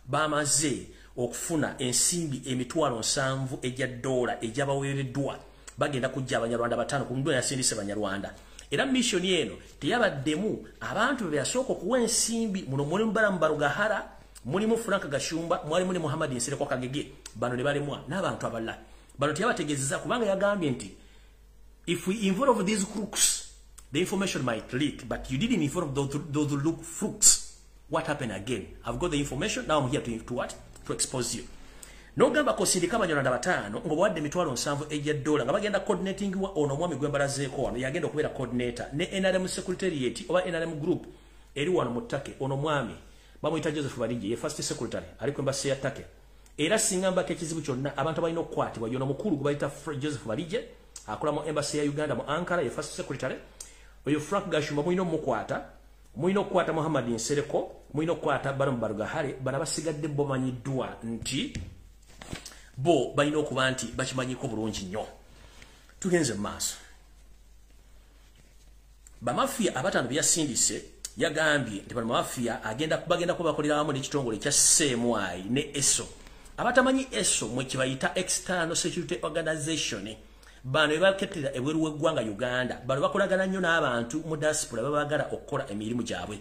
bamaze okufuna ensimbi 700,000 ejja dola ejabaweereddwa, bagenda kujja Abanyarwanda 5 ku muddo yasindise Banyarwanda. Era mission eno teyabaddemu abantu be yasooka okuwa ensimbi, muno mulimu Balamu Barugahara, mulimu Frank Gashumba, mwalimu ne Muhammad Nsereko Kagege, bano ne balemwa n'abantu abalala. Bano teyabategeezezza kubanga yagambye nti if we involve these crooks, the information might leak, but you didn't involve those crooks. What happened again? I've got the information, now I'm here to what? To expose you. Nogamba kosindika Abanyarwanda 5 ng'obawadde 700,000 ejja dola nga bagenda coordinating wa ono omwami gwe mbalazeeko wano, yagenda okubeera coordinator ne NRM secretariat oba NRM group eri wano mu Turkey. Ono mwami bamuyita Joseph Barije, ye first secretary ali ku embassy ya Turkey. Era singa mbako ekizibu kyonna abantu balina okukwatibwa, yono mukulu gwe bayita Joseph Barije akola mu embassy ya Uganda mu Ankara, ye first secretary. Oyo Frank Gashumba mulina omukwata, mulina okukwata Muhammad Nsereko, mulina okukwata Balamu Barugahare. Bano abasigadde bo bamanyiddwa nti bo balina okuba nti bakimanyiko bulungi nnyo. Tugenze mu maaso. Bamafiya 5 be yasindise, yagambye nti bano bamafiya bagenda kuba bakolera wamu n'ekitongole ekya CMI ne ESO. Abatamanyi ESO mwe kibayita External Security Organization, bano bebakettera ebweru w'eggwanga Uganda, bano bakolagana nnyo n'abantu mu diaspora babaagala okukola emirimu gyabwe.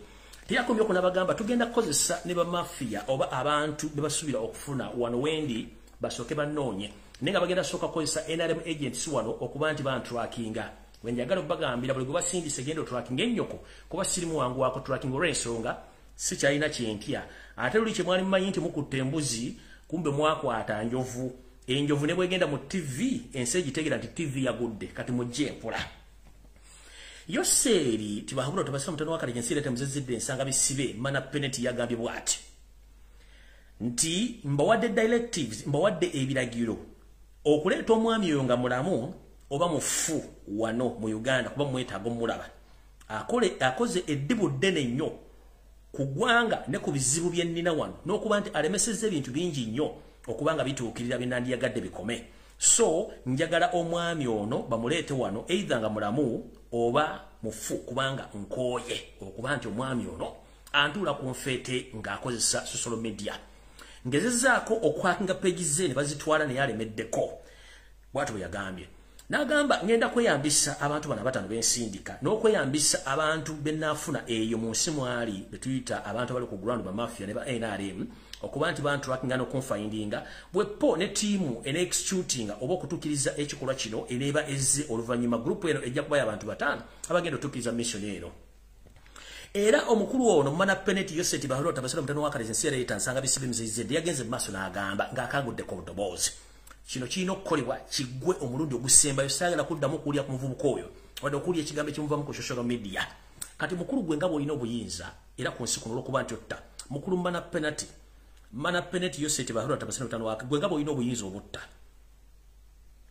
Teyakomye okwo, n'abagamba tugenda kukozesa ne bamafiya oba abantu be basuubira okufuna wano wendi basooke bannoonye, naye nga bagenda sooka kukozesa NRM agents wano okuba nti bantrackinga. Wenjagala okubagambira buli gwe basindise genda otrackinga ennyoko, kuba sirimu wangu wako tracking olw'ensonga sikyalina kyentya. Ate luli kye mwali mumanyi nti mukutte embuzi, kumbe mwakwata njovu. Enjovu ne bwegenda mu TV ensi egitegeera nti TV yagudde. Kati mujje empola. Yoseeri tibahabula tobasira mutano wakale ensi ereeta muzezidde ensanga bisibe. Mana Peneti yagambye bw'ati nti mbawadde directives, mbawadde ebiragiro okuleeta omwami oyo nga mulamu oba mufu wano mu Uganda, kuba mwetaaga omulaba. Akoze eddibu ddene nnyo ku ggwanga ne ku bizibu bye nnina wano, n'okuba nti alemesezza ebintu bingi nnyo okuba nga bituukirira bye nandiyagadde bikome. So njagala omwami ono bamuleete wano either nga mulamu oba mufu, kubanga nkooye okuba nti omwami ono antuula ku nfeete ng'akozesa social media. Ngezezzaako okwakinga page ze ne bazitwala naye alemeddeko. Bw'atyo bwe yagambye. N'agamba ngenda kweyambisa abantu bano 5 b'ensindika n'okweyambisa abantu be nnaafuna eyo mu nsi mwali be tuyita abantu abali ku ground, bamafia ne ba NRM, okuba nti bantrackinga n'okunfindinga bwepo ne ttiimu ene-executinga oba okutuukiriza ekikolwa kino eneeba ezze oluvannyuma. Group eno ejja kubayo abantu 5 abagenda okutuukiriza mission eno. Era omukulu ono Mana Peneti Yoseti Bahalota Basira mutano wa Kalezi ensi ereeta nsanga bisibe muzizedde yagenze mu maaso n'agamba ng'akanguddeko obudoboozi, kino kirina okukolebwa kiggwe omulundi ogusembayo. Saagala kuddamu okuwulira ku muvubuka oyo wadde okuwulira ekigambo ekimuvamu ku social media. Kati mukulu gwe nga bw'olina obuyinza era ku nsi kuno olw'okuba nti otta, mukulu Mana Peneti, Mana Peneti Yoseti Bahalota Basira mutano wa gwe nga bw'olina obuyinza obutta,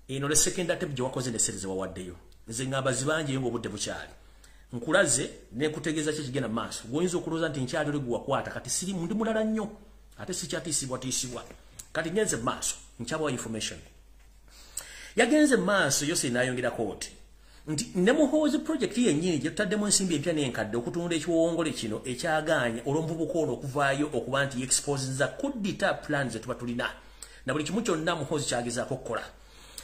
eno le second attempt gye wakoze ne ssente ze wawaddeyo, nze ngamba zibanjeyo ng'obudde bukyali. Nkulaze ne nkutegeeza ki kigenda mu maaso. Gw'oyinza okulowooza nti nkyali oli gwe wakwata, kati siri ndi mulala nnyo ate sikyatiisibwatiisibwa. Kati ngenze mu maaso nkyabawa information. Yagenze mu maaso Yose n'ayongerako nti ne Muhoozi project yennyini gye tutaddemu ensimbi empya n'enkadde okutunda ekiwongole kino ekyagaanye olw'omuvubuka ono okuvaayo okuba nti exposinza kuddita plans ze tuba tulina na buli kimu kyonna Muhoozi kyagezaako okukola.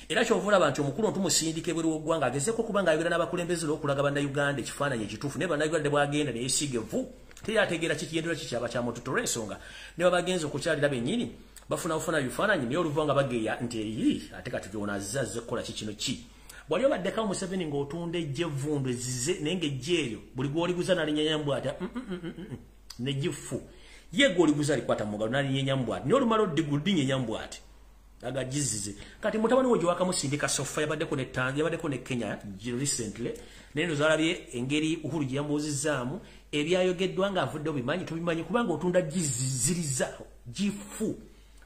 Era kyova olaba nti omukulu otumusindika ebweru w'eggwanga agezeeko okuba ng'ayogera n'abakulembeze n'okulaga Bannayuganda ekifaananyi ekituufu, naye Bannayuganda bw'agenda ne yeesiiga evvu teri ategeera kikigendera kikyaba kya muntu olw'ensonga ne babagenza okukyalira bennyini bafuna bufuna bifaananyi, naye oluva nga bageya nti eyi ate kati ono azze azze kukola ki kino ki. Bw'ali obaddeko Museveni ng'otunda ejja evvundu ezize, naye ng'ejja eryo buli gw'oliguza n'alinyenya mbw'ati negifu ye gw'oliguza alikwata mu ngalo n'alinyenya mbw'ati, naye olumala oddinyenya mbw'ati agagizize. Kati mutabani we gye wakamusindika sofa yabaddeko ne Tanzania, yabaddeko ne Kenya recently, naye ndowooza engeri Uhuru gye yamubuuzizzaamu ebyayogeddwa ng'avuddewo bimanyi tobimanyi kubanga otunda giziziriza gifu.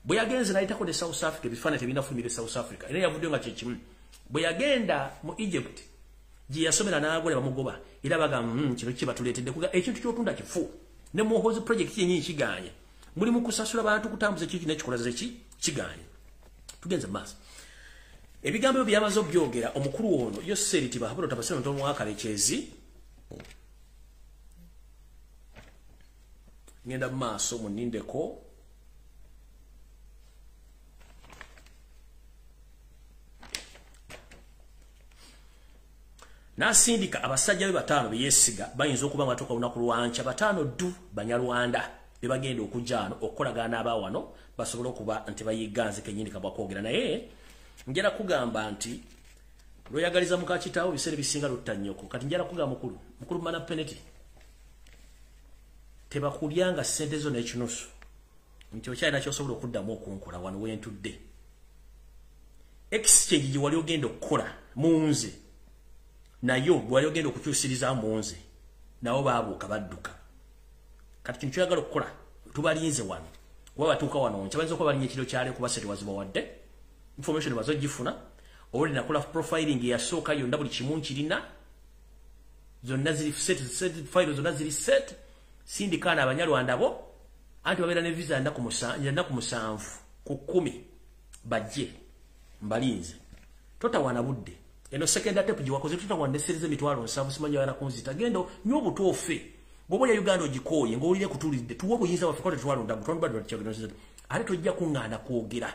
Bwe yagenze n'ayitako ne South Africa, ebifaananyi tebinafulumira e South Africa, era yavuddeyo nga kye kimu. Bwe yagenda mu Egypt gye yasomera n'agwa ne bamugoba, era bagamba kino ki batuleetedde kuga ekintu ky'otunda kifu. Ne Muhoozi project yennyini kigaanye, mulimu kusasula bantu kutambuza kiki n'ekikola ze ki kigaanye. Tugenze mu maaso. Ebigambo byamaze obyogera omukulu ono Yoseri Tibahabulwa Tabasirwa mutabani wa Kalekezi. Ngenda mu maaso munindeko. Nasindika abasajja be bataano be yeesiga bayinza okuba nga batuuka olunaku lwankya bataano ddu Banyarwanda be bagenda okujja ano okukolagana n'abawano basobole okuba nti bayigga nze kennyini kabwakwogera. Naye njala kugamba nti lweyagaliza muka kitaawo biseera bisinga lutta nnyoko. Kati njala kugamba mukulu Mana Peneti, tebakulyanga ssente zo n'ekinusu nti okyalina ky'osobola okuddamu okunkola wano wentudde. Exchange gye wali ogenda okukola mu nze nayo bwali ogenda okukyusiriza mu nze nabo baabuuka badduka. Kati kino kyoyagala okukola tubalinze wano kuba batuuka wano nkya bayinza okuba balinnya ekiro kyale kuba ssente wazibawadde, information bazogifuna olwo nakola profiling eyasooka yonna buli kimu nkirina zonna ziri set, file zonna ziri set. Sindikaana Abanyarwanda bo anti babeera ne visa nnaku 7 ku 10 bajje mbalinze. Totawaana budde. Eno second attempt gye wakoze tutawaana nessereza 70,000 simanyi bayala kunzita. Genda nywa obutwa ofe. Bw'oba olya Uganda ogikooye ng'owulire kutulidde tuwe obuyinza bwaffe kuba tetwalonda ate tojja kuŋŋaana kwogera.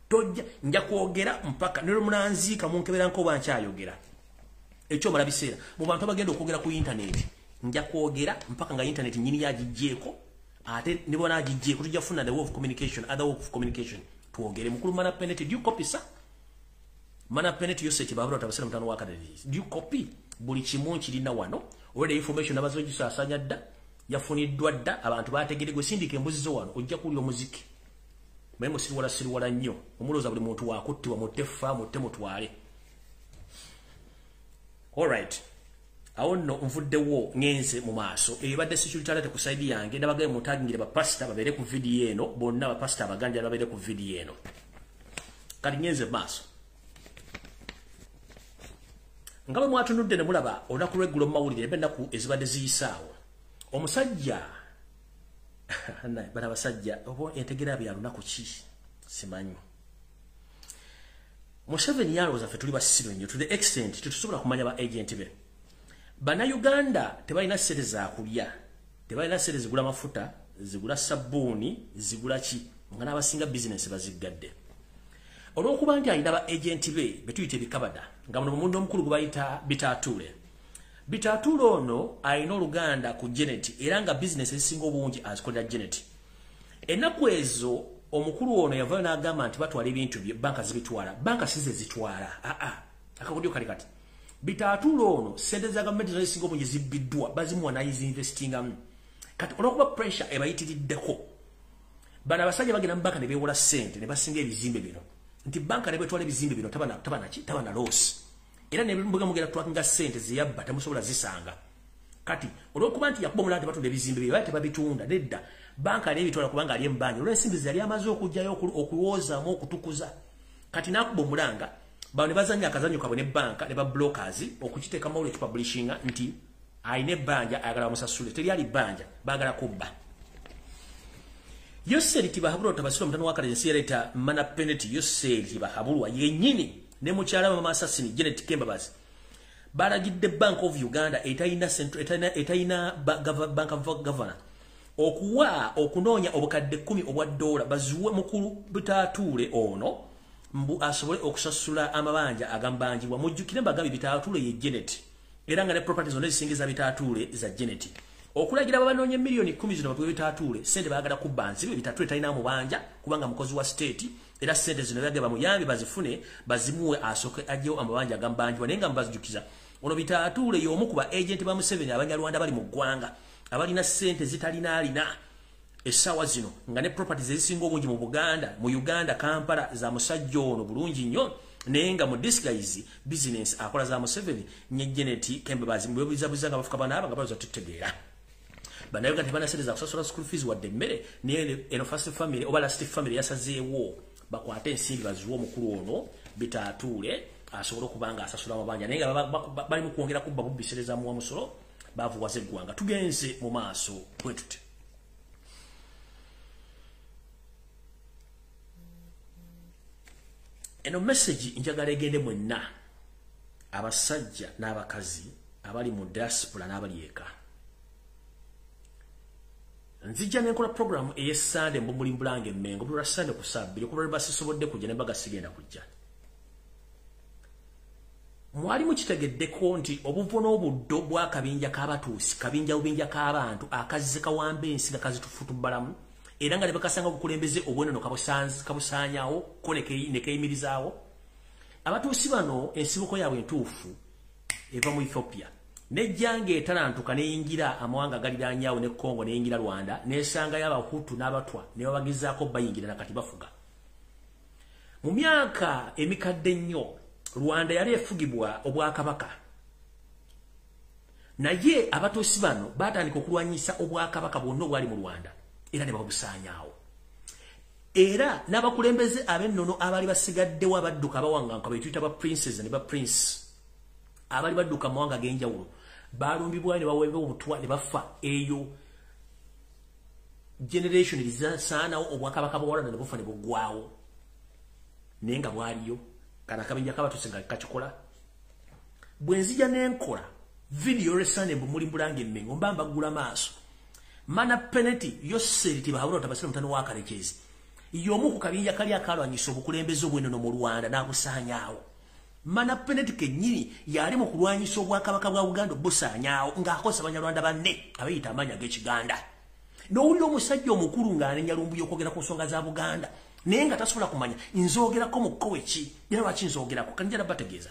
Tojja nja kwogera mpaka ne lwe munanziika munkebera nkoba nkyayogera. Ekyomala biseera mu bantu abagenda okwogera ku internet nja kwogera mpaka nga internet nnyini yagiggyeeko ate ne bw'ona agiggyeko tujja kufuna the way of communication, other way of communication twogere. Mukulu Mana Peneti, do you copy sir? Mana Peneti Yoseri Tibahabulwa Tabasirwa mutabani wa Kalekezi, do you copy? Buli kimu nkirina wano already information abaze ogisaasanya dda yafuniddwa dda abantu bategere. Gwe sindika embuzi zo wano ojja kuwulira omuziki. Naye musiriwala siriwala nnyo omulowooza buli muntu wakuttibwa mutte ffa mutte mutwale. Alright. Awo nno nvuddewo ngenze mu maaso. Ebadde security alert ku side yange nabagaye mutagingire bapasita babeere ku video eno bonna bapasita abaganja babeere ku video eno. Kati ngenze mu maaso. Nga bwe mwatunudde ne mulaba olunaku lw'eggulo mu mawulire eba ennaku ezibadde ziyisaawo. Omusajja bano abasajja oba entegeera bya lunaku ki simanyi. Museveni yalowooza ffe tuli basiru nnyo to the extent tetusobola kumanya ba agent be. Bannayuganda tebalina ssente za kulya, tebalina ssente zigula mafuta, zigula sabbuuni, zigula ki, nga n'abasinga bizinensi baziggadde. Olw'okuba nti alina ba agent be betuyita ebikabada nga muno mumundu omukulu gwe bayita Bitaatuule. Bitaatuule ono alina oluganda ku Janet era nga bizinensi ezisinga obungi azikolera Janet. Ennaku ezo omukulu ono yavaayo n'agamba nti batwala ebintu bye, banka zibitwala, banka si ze zitwala. Akakodyo kali kati. Bitaatuule ono ssente za gavumenti zonna ezisinga obungi zibbiddwa bazimuwa n'ayizinvestingamu. Kati olw'okuba pressure ebayitiriddeko bano abasajja bagenda mu banka ne beewola ssente ne basinga ebizimbe bino nti banka ne bwetwala ebizimbe bino tabana loss era ne mbuga mugenda twakinga ssente zeyabba temusobola zisanga. Kati olw'okuba nti yakuba omulala tebatunda ebizimbe bye bali tebabitunda nedda banka n'ebitwala kubanga ali embanja olw'ensimbi ze yali amaze okuggyayo okuwoozaamu okutukuza. Kati n'akuba omulanga bano ne bazannya akazannyo kaabwe ne banka ne ba brokers okukiteeka mu mawulire kipublishinga nti alina ebbanja ayagala bamusasule. Teryali bbanja baagala kubba. Yoseri Tibahabulwa Tabasirwa mutabani wa Kalekezi yaleeta Mana Peneti Yoseri Tibahabulwa yennyini ne mukyala we Mama Assassin Janet Kembabazi balagidde Bank of Uganda etalina etalina Bank of Governor okuwa okunoonya obukadde 10 obwa dola baziwe mukulu Bitaatuule ono mbu asobole okusasula amabanja agambanjibwa. Mujjukire mbagambye Bitaatuule ye Janet era nga ne properties zonna ezisinga za Bitaatuule za Janet. Okulagira babanoonya miliyoni 10 zino bapewe Bitaatuule ssente baagala kubba nzibe. Bitaatuule talina mubanja kubanga mukozi wa state era ssente zino byagamba muyambe bazifune bazimuwe asooke aggyewo amabanja agambanjibwa. Naye nga mbazijjukiza ono Bitaatuule y'omu ku ba agent ba Museveni Abanyarwanda bali mu ggwanga abalina ssente zitalina alina essaawa zino nga ne properties ezisinga obungi mu Buganda, mu Uganda, Kampala za musajja ono bulungi nnyo naye nga mu disguise business akola za Museveni nye Janet Kembabazi mwebuzabuza nga bafuka banaaba nga balowooza tutegeera. Bannayuganda tebalina ssente za kusasula school fees wadde emmere naye eno first family oba last family yasazeewo bakwate ensimbi baziwe omukulu ono Bitaatuule asobole okuba nga asasula amabanja naye nga bali mu kwongera kubba bubbisereza muwa musolo bavuwaza eggwanga. Tugenze mu maaso bwe tuti. Eno message njagala egende mwenna abasajja n'abakazi abali mu diaspora n'abali eka. Nzijja nenkola program ey'Essande mbumuli mbulange Mmengo buli lwa Ssande ku ssaawa 2 okuva lwe basisobodde kujja ne mbaga sigenda kujja. Mwali mukitegeddeko nti obuvo n'obuddo bw'akabinja k'abatuusi, kabinja bubinja k'abantu akazze kawamba ensi nga kazitufutubbalamu era nga ne bakasanga obukulembeze obw'ennono kabusaanyaawo ko ne keyimirizaawo. Abatuusi bano ensibuko yaabwe entuufu eva mu Ethiopia. Nejjanga etalantuka neyingira amawanga galiraanyawo ne Congo neyingira Rwanda nesangayo Abahutu n'Abatwa ne babagezaako bayingira na kati bafuga. Mu myaka emikadde ennyo Rwanda yali efugibwa obwakabaka. Naye abatuusi bano batandika okulwanyisa obwakabaka bwonna obwali mu Rwanda era ne babusaanyaawo. Era n'abakulembeze ab'ennono abaali basigaddewo abadduka abawanganka be tuyita ba princes ne ba prince abaali badduka mu mawanga ag'enjawulo balumbibwa ne baweebwa obutwa ne bafa. Eyo generation erisaanawo obwakabaka bwa Rwanda ne bufa ne buggwawo, naye nga bwaliyo kana akabinja k'abatuusi nga kakikola. Bwe nzija n'enkola vidiyo olw'Essande mbu mbulange Mmengo mba mbaggula maaso. Mana Peneti Yoseri Tibahabura Tabasira mutano wa Karekezi y'omu ku kabinja kali akalwanyisa obukulembeze obw'ennono mu Rwanda n'abusaanyaawo. Mana Peneti kennyini yali mu kulwanyisa obwakabaka bwa Buganda obusaanyaawo ng'akozesa Abanyarwanda banne abeeyita amaanyi ag'Ekiganda. N'owulira omusajja omukulu ng'anenya Lumbuye okwogera ku nsonga za Buganda naye nga tasobola kumanya nzoogerako mu kkowe ki era lwaki nzoogerako. Kati njagala bategeeza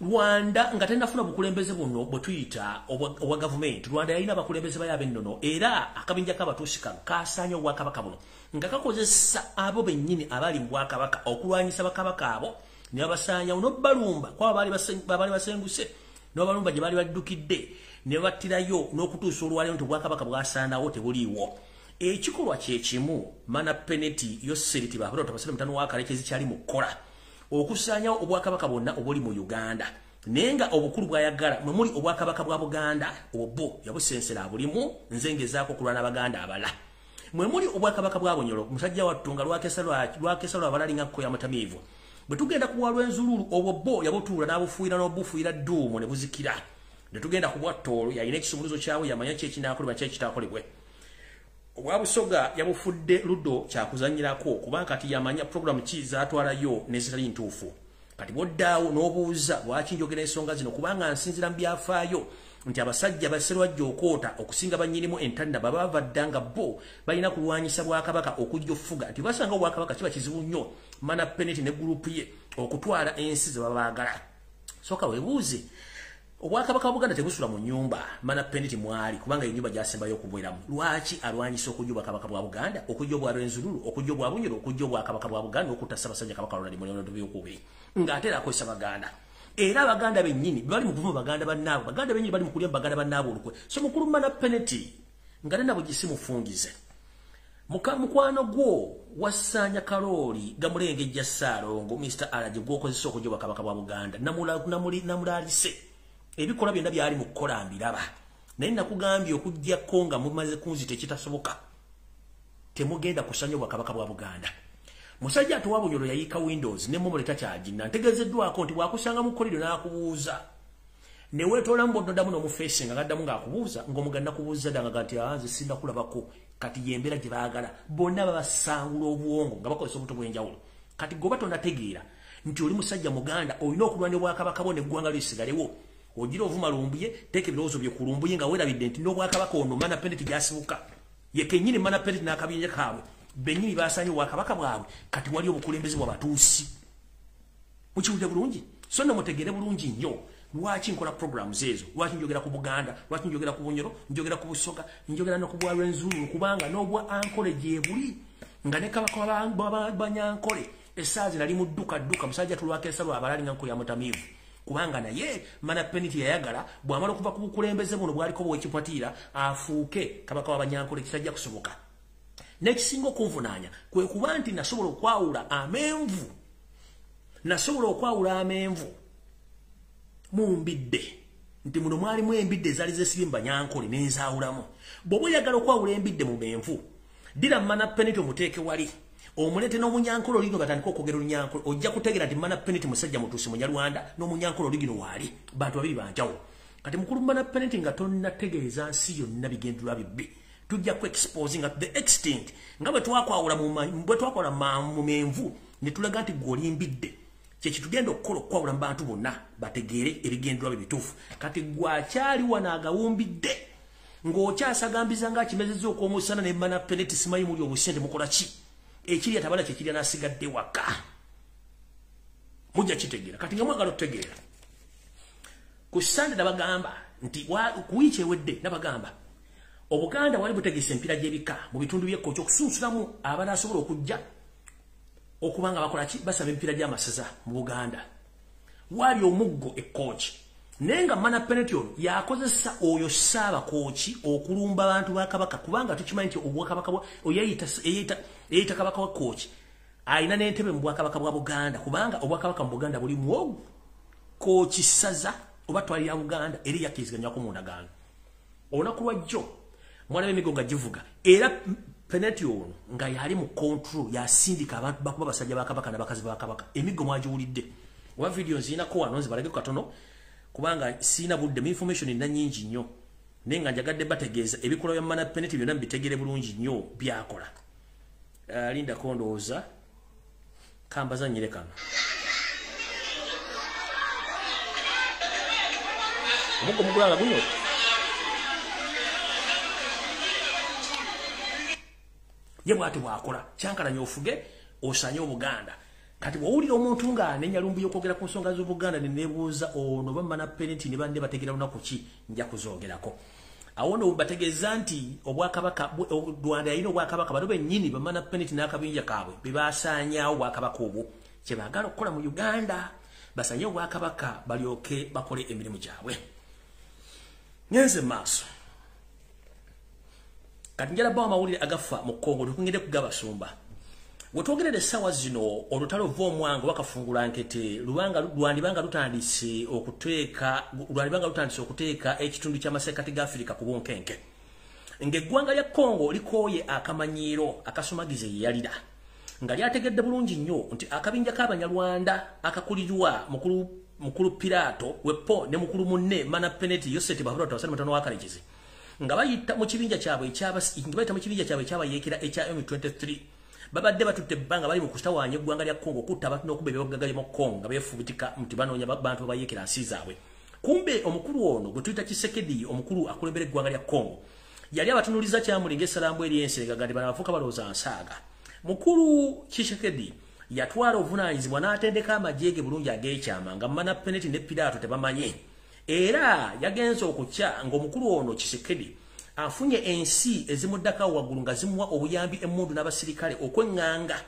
Rwanda nga tennafuna bukulembeze buno bwe tuyita obwa gavumenti. Rwanda yalina abakulembeze bayo ab'ennono era akabinja k'abatuusi kano kaasaanya obwakabaka buno nga kakozesa abo bennyini abali mu bwakabaka okulwanyisa bakabaka abo ne babasaanyawo n'obbalumba kwabo abaali basenguse ne babalumba gye baali baddukidde ne babattirayo n'okutuusa olwaleero nti obwakabaka bwasaanawo tebuliiwo. Ekikolwa kye kimu Mana Peneti Yoseri Tibahabura Tabasira mutano wa Karekezi kyali mu kukola okusaanyawo obwakabaka bwonna obuli mu Uganda, naye nga obukulu bw'ayagala mwe muli obwakabaka bwa Buganda obwo yabusensera bulimu nze ngezaako okulwana Abaganda abala. Mwe muli obwakabaka bwa Bunyoro musajja wattu nga lwakesa lwabalalinga kko ya mutamiivu. Bwe tugenda ku bwa Rwenzururu obwo bo yabutuula n'abufuuyira n'obufuuyira dduumu ne buzikira. Ne tugenda ku bwa Tooro yalina ekisumuluzo kyawe yamanya ki ekinaakolebwa ki ekitaakolebwe. Obwa Busoga yabufudde ludo kyakuzannyirako kubanga kati yamanya programu ki zaatwalayo n'ezitali ntuufu. Kati bw'oddaawo n'obuuza lwaki njogera ensonga zino kubanga nsinziira mu byafaayo nti abasajja basserwajja okwota okusinga bannyinimu entanda baba bava dda nga bo balina kulwanyisa bwakabaka okujja okufuga nti basanga obwakabaka kiba kizibu nnyo Mana Peneti ne gurupu ye okutwala ensi ze babaagala. Sooka weebuuze obwakabaka bwa Buganda tebusula mu nnyumba Mana Peneti mwali kubanga ennyumba gy'asembayo okubeeramu. Lwaki alwanyisa okujja obwakabaka bwa Buganda, okujja obwa Rwenzururu, okujja obwa Bunyoro, okujja obwakabaka bwa Buganda okutta Ssaabasajja Kabaka Ronald Muwenda Mutebi ng'ate era akozesa Baganda? Era Abaganda bennyini bali mu kuvuma Baganda bannaabwe, Baganda bennyini bali mu kulya Baganda bannaabwe olukwe. So mukulu Mana Peneti nga tena bugisimufungize mukwano gwo wasaanya kalooli gamulengejja Ssaalongo Mr. Alaje gw'okozesa okujja obwakabaka bwa Buganda namulaalise ebikolwa byonna byali mu kukola mbiraba, naye nakugambye okuggyako nga mumaze kunzita ekitasoboka temugenda kusanya obwakabaka bwa Buganda. Musajja atuwa Bunyoro yayiika Windows ne momole takyagina. Ntegeezeddwako nti bw'akusanga mu kkolero n'akubuuza ne weetoola mu bododdamu n'omufeesi nga gaddamu ng'akubuuza ng'omuganda kubuuza dda nga nti nze sinnakulabako. Kati y'embeera gye baagala bonna babasangula obwongo nga bakozesa obuto bw'enjawulo. Kati goba tonategeera nti oli musajja Muganda olina okulwana obwakabaka bwo n'eggwanga lisigalewo. Ogira ovuma Lumbuye, teeka ebirowoozo bye ku Lumbuye nga weerabidde nti n'obwakabaka ono Mana Peneti gy'asibuka ye kennyini Mana Peneti n'akabinja kaabwe bennyini basaanye obwakabaka bwabwe. Kati wali obukulembeze bw'abatuusi. Mukiwulire bulungi? So nno mutegeere bulungi nnyo lwaki nkola programs ezo, lwaki njogera ku Buganda, lwaki njogera ku Bunyoro, njogera ku Busoga, njogera no ku bwa Rwenzururu, kubanga n'obwa Ankole gye buli nga ne kabaka Banyankole essaazi nali mu dduka dduka musajja tulwakesa lwabalalinga nko ya mutamiivu kubanga naye Mana Peneti yayagala bw'amala okuva ku bukulembeze buno bwaliko bw'ekipatiira afuuke kabaka w'Abanyankole kitajja kusoboka. N'ekisinga okunvunaanya kwe kuba nti nasobola okwawula amenvu, mu mbidde nti muno mwalimu embidde ezaali zeesibye mu Banyankole n'enzaawulamu. Bw'oba oyagala okwawula embidde mu menvu, ddira Mana Peneti omuteeke wali, Omulete n'omunyankole oligino batandika okwogera olunyankole, ojja kutegeera nti Mana Peneti musajja mutuusi munyarwanda n'omunyankole oligino waali, bantu babiri banjawulo. Kati mukulu Mana Peneti nga tonnategeeza nsi yonna bigendererwa bibbi, tujja ku exposing at the extent nga bwe twakwawula mu menvu ne tulaga nti gwe olimbidde. Kye kitugenda okukola okukwawula mu bantu bonna bategeere ebigendererwa bye bituufu. Kati gwe akyali wano agawumbidde ng'okyasagambiza ng'akimezezza okw'omusana ne Mana Peneti simanyi muli obusente mukola ki? Ekirya tabala kye kirya n'asigadde waka. Mujja kitegeera. Kati nga mwagala okutegeera, ku Sande nabagamba nti ku wiiki ewedde nabagamba Obuganda wali butegese empiira gy'ebika mu bitundu by'e Kooki okusunsulamu abanaasobola okujja okuba nga bakola ki, basaba empiira gy'amasaza mu Buganda. Wali omuggo e Kooki, naye nga Mana Peneti ono yakozesa oyo Ssaabakooki okulumba abantu ba Kabaka, kubanga tukimanyi nti obwakabaka eyeyita Kabaka wa Kooki alina n'entebe mu bwakabaka bwa Buganda, kubanga obwakabaka mu Buganda buli muwogo Kooki ssaza oba twali ya Buganda eri yakkiriziganyako mu ndagaano. Olunaku lwajjo mwalaba emigo nga givuga, era Peneti ono nga yali mu control, yasindika abantu bakuba basajja ba Kabaka n'abakazi ba Kabaka. Emigo mwagiwulidde, oba vidiyo nziinako wano nzibalageko katono kubanga siina budde, mu information nna nnyingi nnyo, naye nga njagadde bategeeza ebikolwa bya Mana Peneti byonna mbitegere bulungi nnyo byakola. Lindako ndowooza kambazannyire kano. Omuggo mugulanga guno. Ye bw'ati bw'akola, kyankalanya ofuge osanye Obuganda. Kati bw'owulira omuntu ng'anenya lumbu y'okwogera ku nsonga z'Obuganda ne neebuuza ono ba Mana Peneti ne banne bategeera lunaku ki, nja kuzoogerako. Awo nno bategeeza nti obwakabaka Rwanda yalina obwakabaka, bano bennyini ba Mana Peneti n'akabinja kaabwe be baasaanyaawo obwakabaka obwo. Kye baagala okukola mu Uganda, basanye obwakabaka balyoke bakole emirimu gyabwe. Ngenze maaso. Kati njala bawa amawulire agafa mu Kongo tukungende kugabasumba. Wetwogerera essaawa zino olutalo v'omwango bakafungula nkete lwandibanga lutandise okuteeka ekitundu ky'amasekkati ga Afirika ku bunkenke. Ng'eggwanga lya Kongo likooye akamanyiiro akasumagize ye yalira, nga lyategedde bulungi nnyo nti akabinja k'Abanyarwanda akakulirwa mukulu Pilato Wepo ne mukulu munne Mana Peneti Yoseti Bahuruta Wasani Mutano wa Karekezi, nga bayita mu kibinja kyabwe ekyabayeekera ekya M23 babadde batutte ebbanga bali mu kutawaanya eggwanga lya Kongo okutta abantu n'okuba ebyobugagga mu Kongo nga beefubitika nti banoonya bantu babayeekera nsi zaabwe. Kumbe omukulu ono gwe tuyita Tshisekedi, omukulu akulembera eggwanga lya Kongo, yali abatunuuliza kyamulinga essalambu eri ensi nga nti bano abafuuka balowooza nsaaga. Mukulu Tshisekedi yatwala obuvunaanyizibwa n'atendeka amagye ge bulungi ag'ekyama nga Mana Peneti ne Pilato tebamanyi. Era yagenze okukya ng'omukulu ono Tshisekedi afunye ensi ezimuddako waggulu nga zimuwa obuyambi emmundu n'abasirikale okweŋŋanga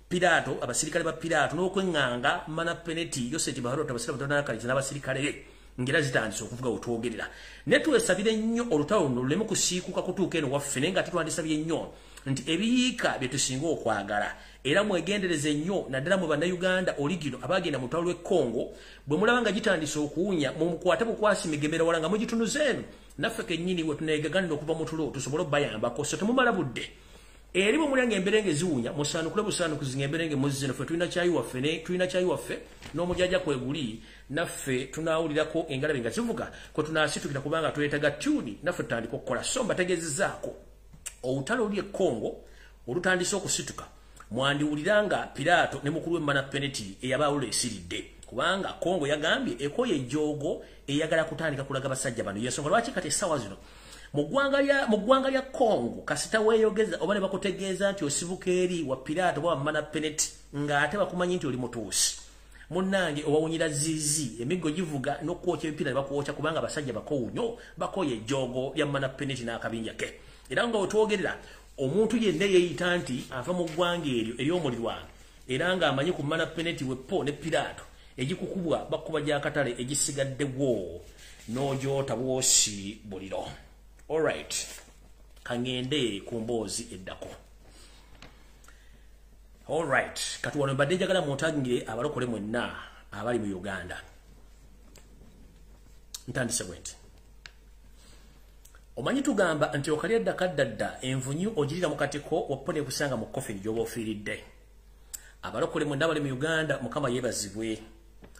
Pilato, abasirikale ba Pilato n'okweŋŋanga Mana Peneti Yoseti Baharota abasirikale n'abasirikale be, ng'era zitandise okuvuga wetwogerera. Ne twesabire nnyo olutalo luno luleme kusiikuka kutuuka eno waffe, naye nga tetwandisabye nnyo nti ebiyiika bye tusinga okwagala. Era mwegendereze nnyo naddala mu Bannayuganda oligino abagenda mu lutalo lw'e Kongo, bwe mulaba nga gitandise okuwunya mumukwate bukwasi migemera wala nga mugitunuza eno, naffe kennyini we tuneegaganira okuva mu tulo tusobole obbayambako, so temumala budde. Eri bwe mulya ng'emberenge ziwunya musaanukule busaanukuzi ng'emberenge muzzi ffe tulina kyayi waffe ne tulina kyayi waffe n'omujaja kweguli, naffe tunaawulirako engalabi nga zivuga kwe tunaasitukira kubanga twetaaga tuni naffe tutandika okukola. So mbategeezezzaako olutalo luli e Kongo olutandise okusituka, mwandiwulira nga Pilato ne mukulu we Mana Peneti eyabaawula esiridde, kubanga Kongo yagambye ekoye ejjoogo eyagala kutandika kulaga basajja bano. Yensonga lwaki kati essaawa zino mu ggwanga lya Kongo kasita weeyogeza oba ne bakutegeeza nti osibuka eri wa Pilato oba wa Mana Peneti ng'ate bakumanyi nti oli mutuusi, munnange owawunyira ziizi, emiggo givuga n'okwokya ebipiira ne bakwokya, kubanga abasajja bakoowu nnyo, bakooye ejjoogo lya Mana Peneti n'akabinja ke. Era nga wetwogerera omuntu yenna yeeyita nti ava mu ggwanga eryo ery'omulirwano era ng'amanyi ku Mana Peneti Wepo ne Pilato, egikukubwa bakuba gy'akatale egisigaddewo n'ogyota bwosi buliro. Alright, kangende ku mboozi eddako. Alright, kati wano mbadde njagala muntangire abalokole mwenna abali mu Uganda. Ntandise bwe nti. Omanyi tugamba nti okalya dda kadda dda envunyu ogirira mu katiko wapone kusanga mu coffin gy'oba ofiiridde. Abalokole mwenna abali mu Uganda, Mukama yeebazibwe.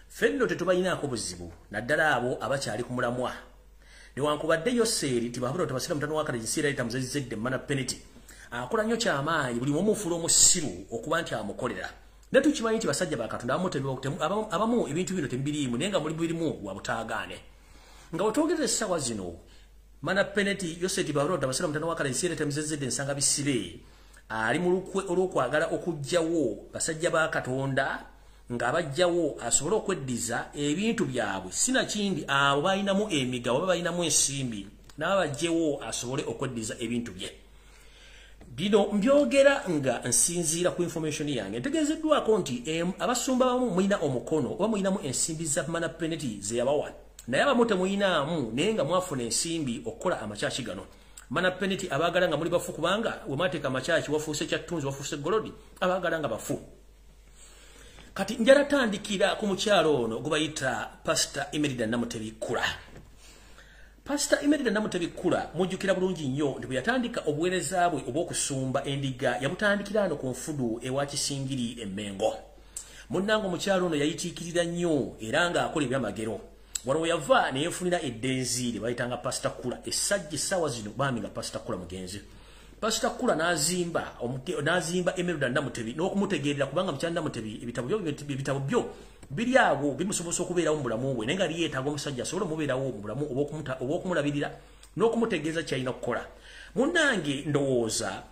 Ffe nno tetubalinaako buzibu, naddala abo abakyali ku mulamwa. Newankubadde Yoseeri Tibahabulwa Tabasira mutano wa Kalensi era tamuzezedde Mana Peneti. Akola nnyo kyamaanyi buli mumufuula omusiru okuba nti amukolera. Naye tukimanyi nti basajja ba Katonda abamu ebintu bino tebiriimu naye nga muli birimu wa butaagaane. Nga bwetwogerera essaawa zino, Mana Peneti Yoseeri Tibahabulwa Tabasira mutano wa Kalensi era tamuzezedde Nsanga Bisibe ali mu lukwe olw'okwagala okuggyawo basajja ba Katonda ng'abajjawo asobole okweddiza ebintu byabwe, sinakindi abo balinamu emigabo oba balinamu ensimbi n'abajjewo asobole okweddiza ebintu bye. Bino mbyogera nga nsinziira ku information yange. Ntegeezeddwako nti abasumba abamu mulina omukono oba mulinamu ensimbi za Mana Peneti ze yabawa, naye abamu temuyinaamu naye nga mwafuna ensimbi okukola amakyaki gano. Mana Peneti abaagala nga muli bafu, kubanga we mwateeka amakyaki wafuuse kyattunzi, wafuuse golodi, abaagala nga bafu. Kati njala tandikira ku mukyalo ono gwe bayita Pastor Emerida Namutebi Kula. Pastor Emerida Namutebi Kula mujjukira bulungi nnyo nti bwe yatandika obuweereza bwe obw'okusumba endiga yabutandikira ano ku nfudu ewa Kisingiri e Mmengo. Munnange omukyalo ono yayitiikirira nnyo era ng'akola ebyamagero. Wano we yava ne yeefunira eddenzi lye bayitanga Pastor Kula. Essajja essaawa zino bambi nga Pastor Kula mugenzi. Pastor Kula n'azimba Emerida Namutebi n'okumutegeerera, kubanga mukyala Namutebi ebitabo byo biri awo bimusobozesa okubeerawo mu bulamu bwe, naye nga yeetaaga omusajja asobole omubeerawo mu bulamu obw'okumulabirira n'okumutegeeza ky'alina okukola. Munnange ndowooza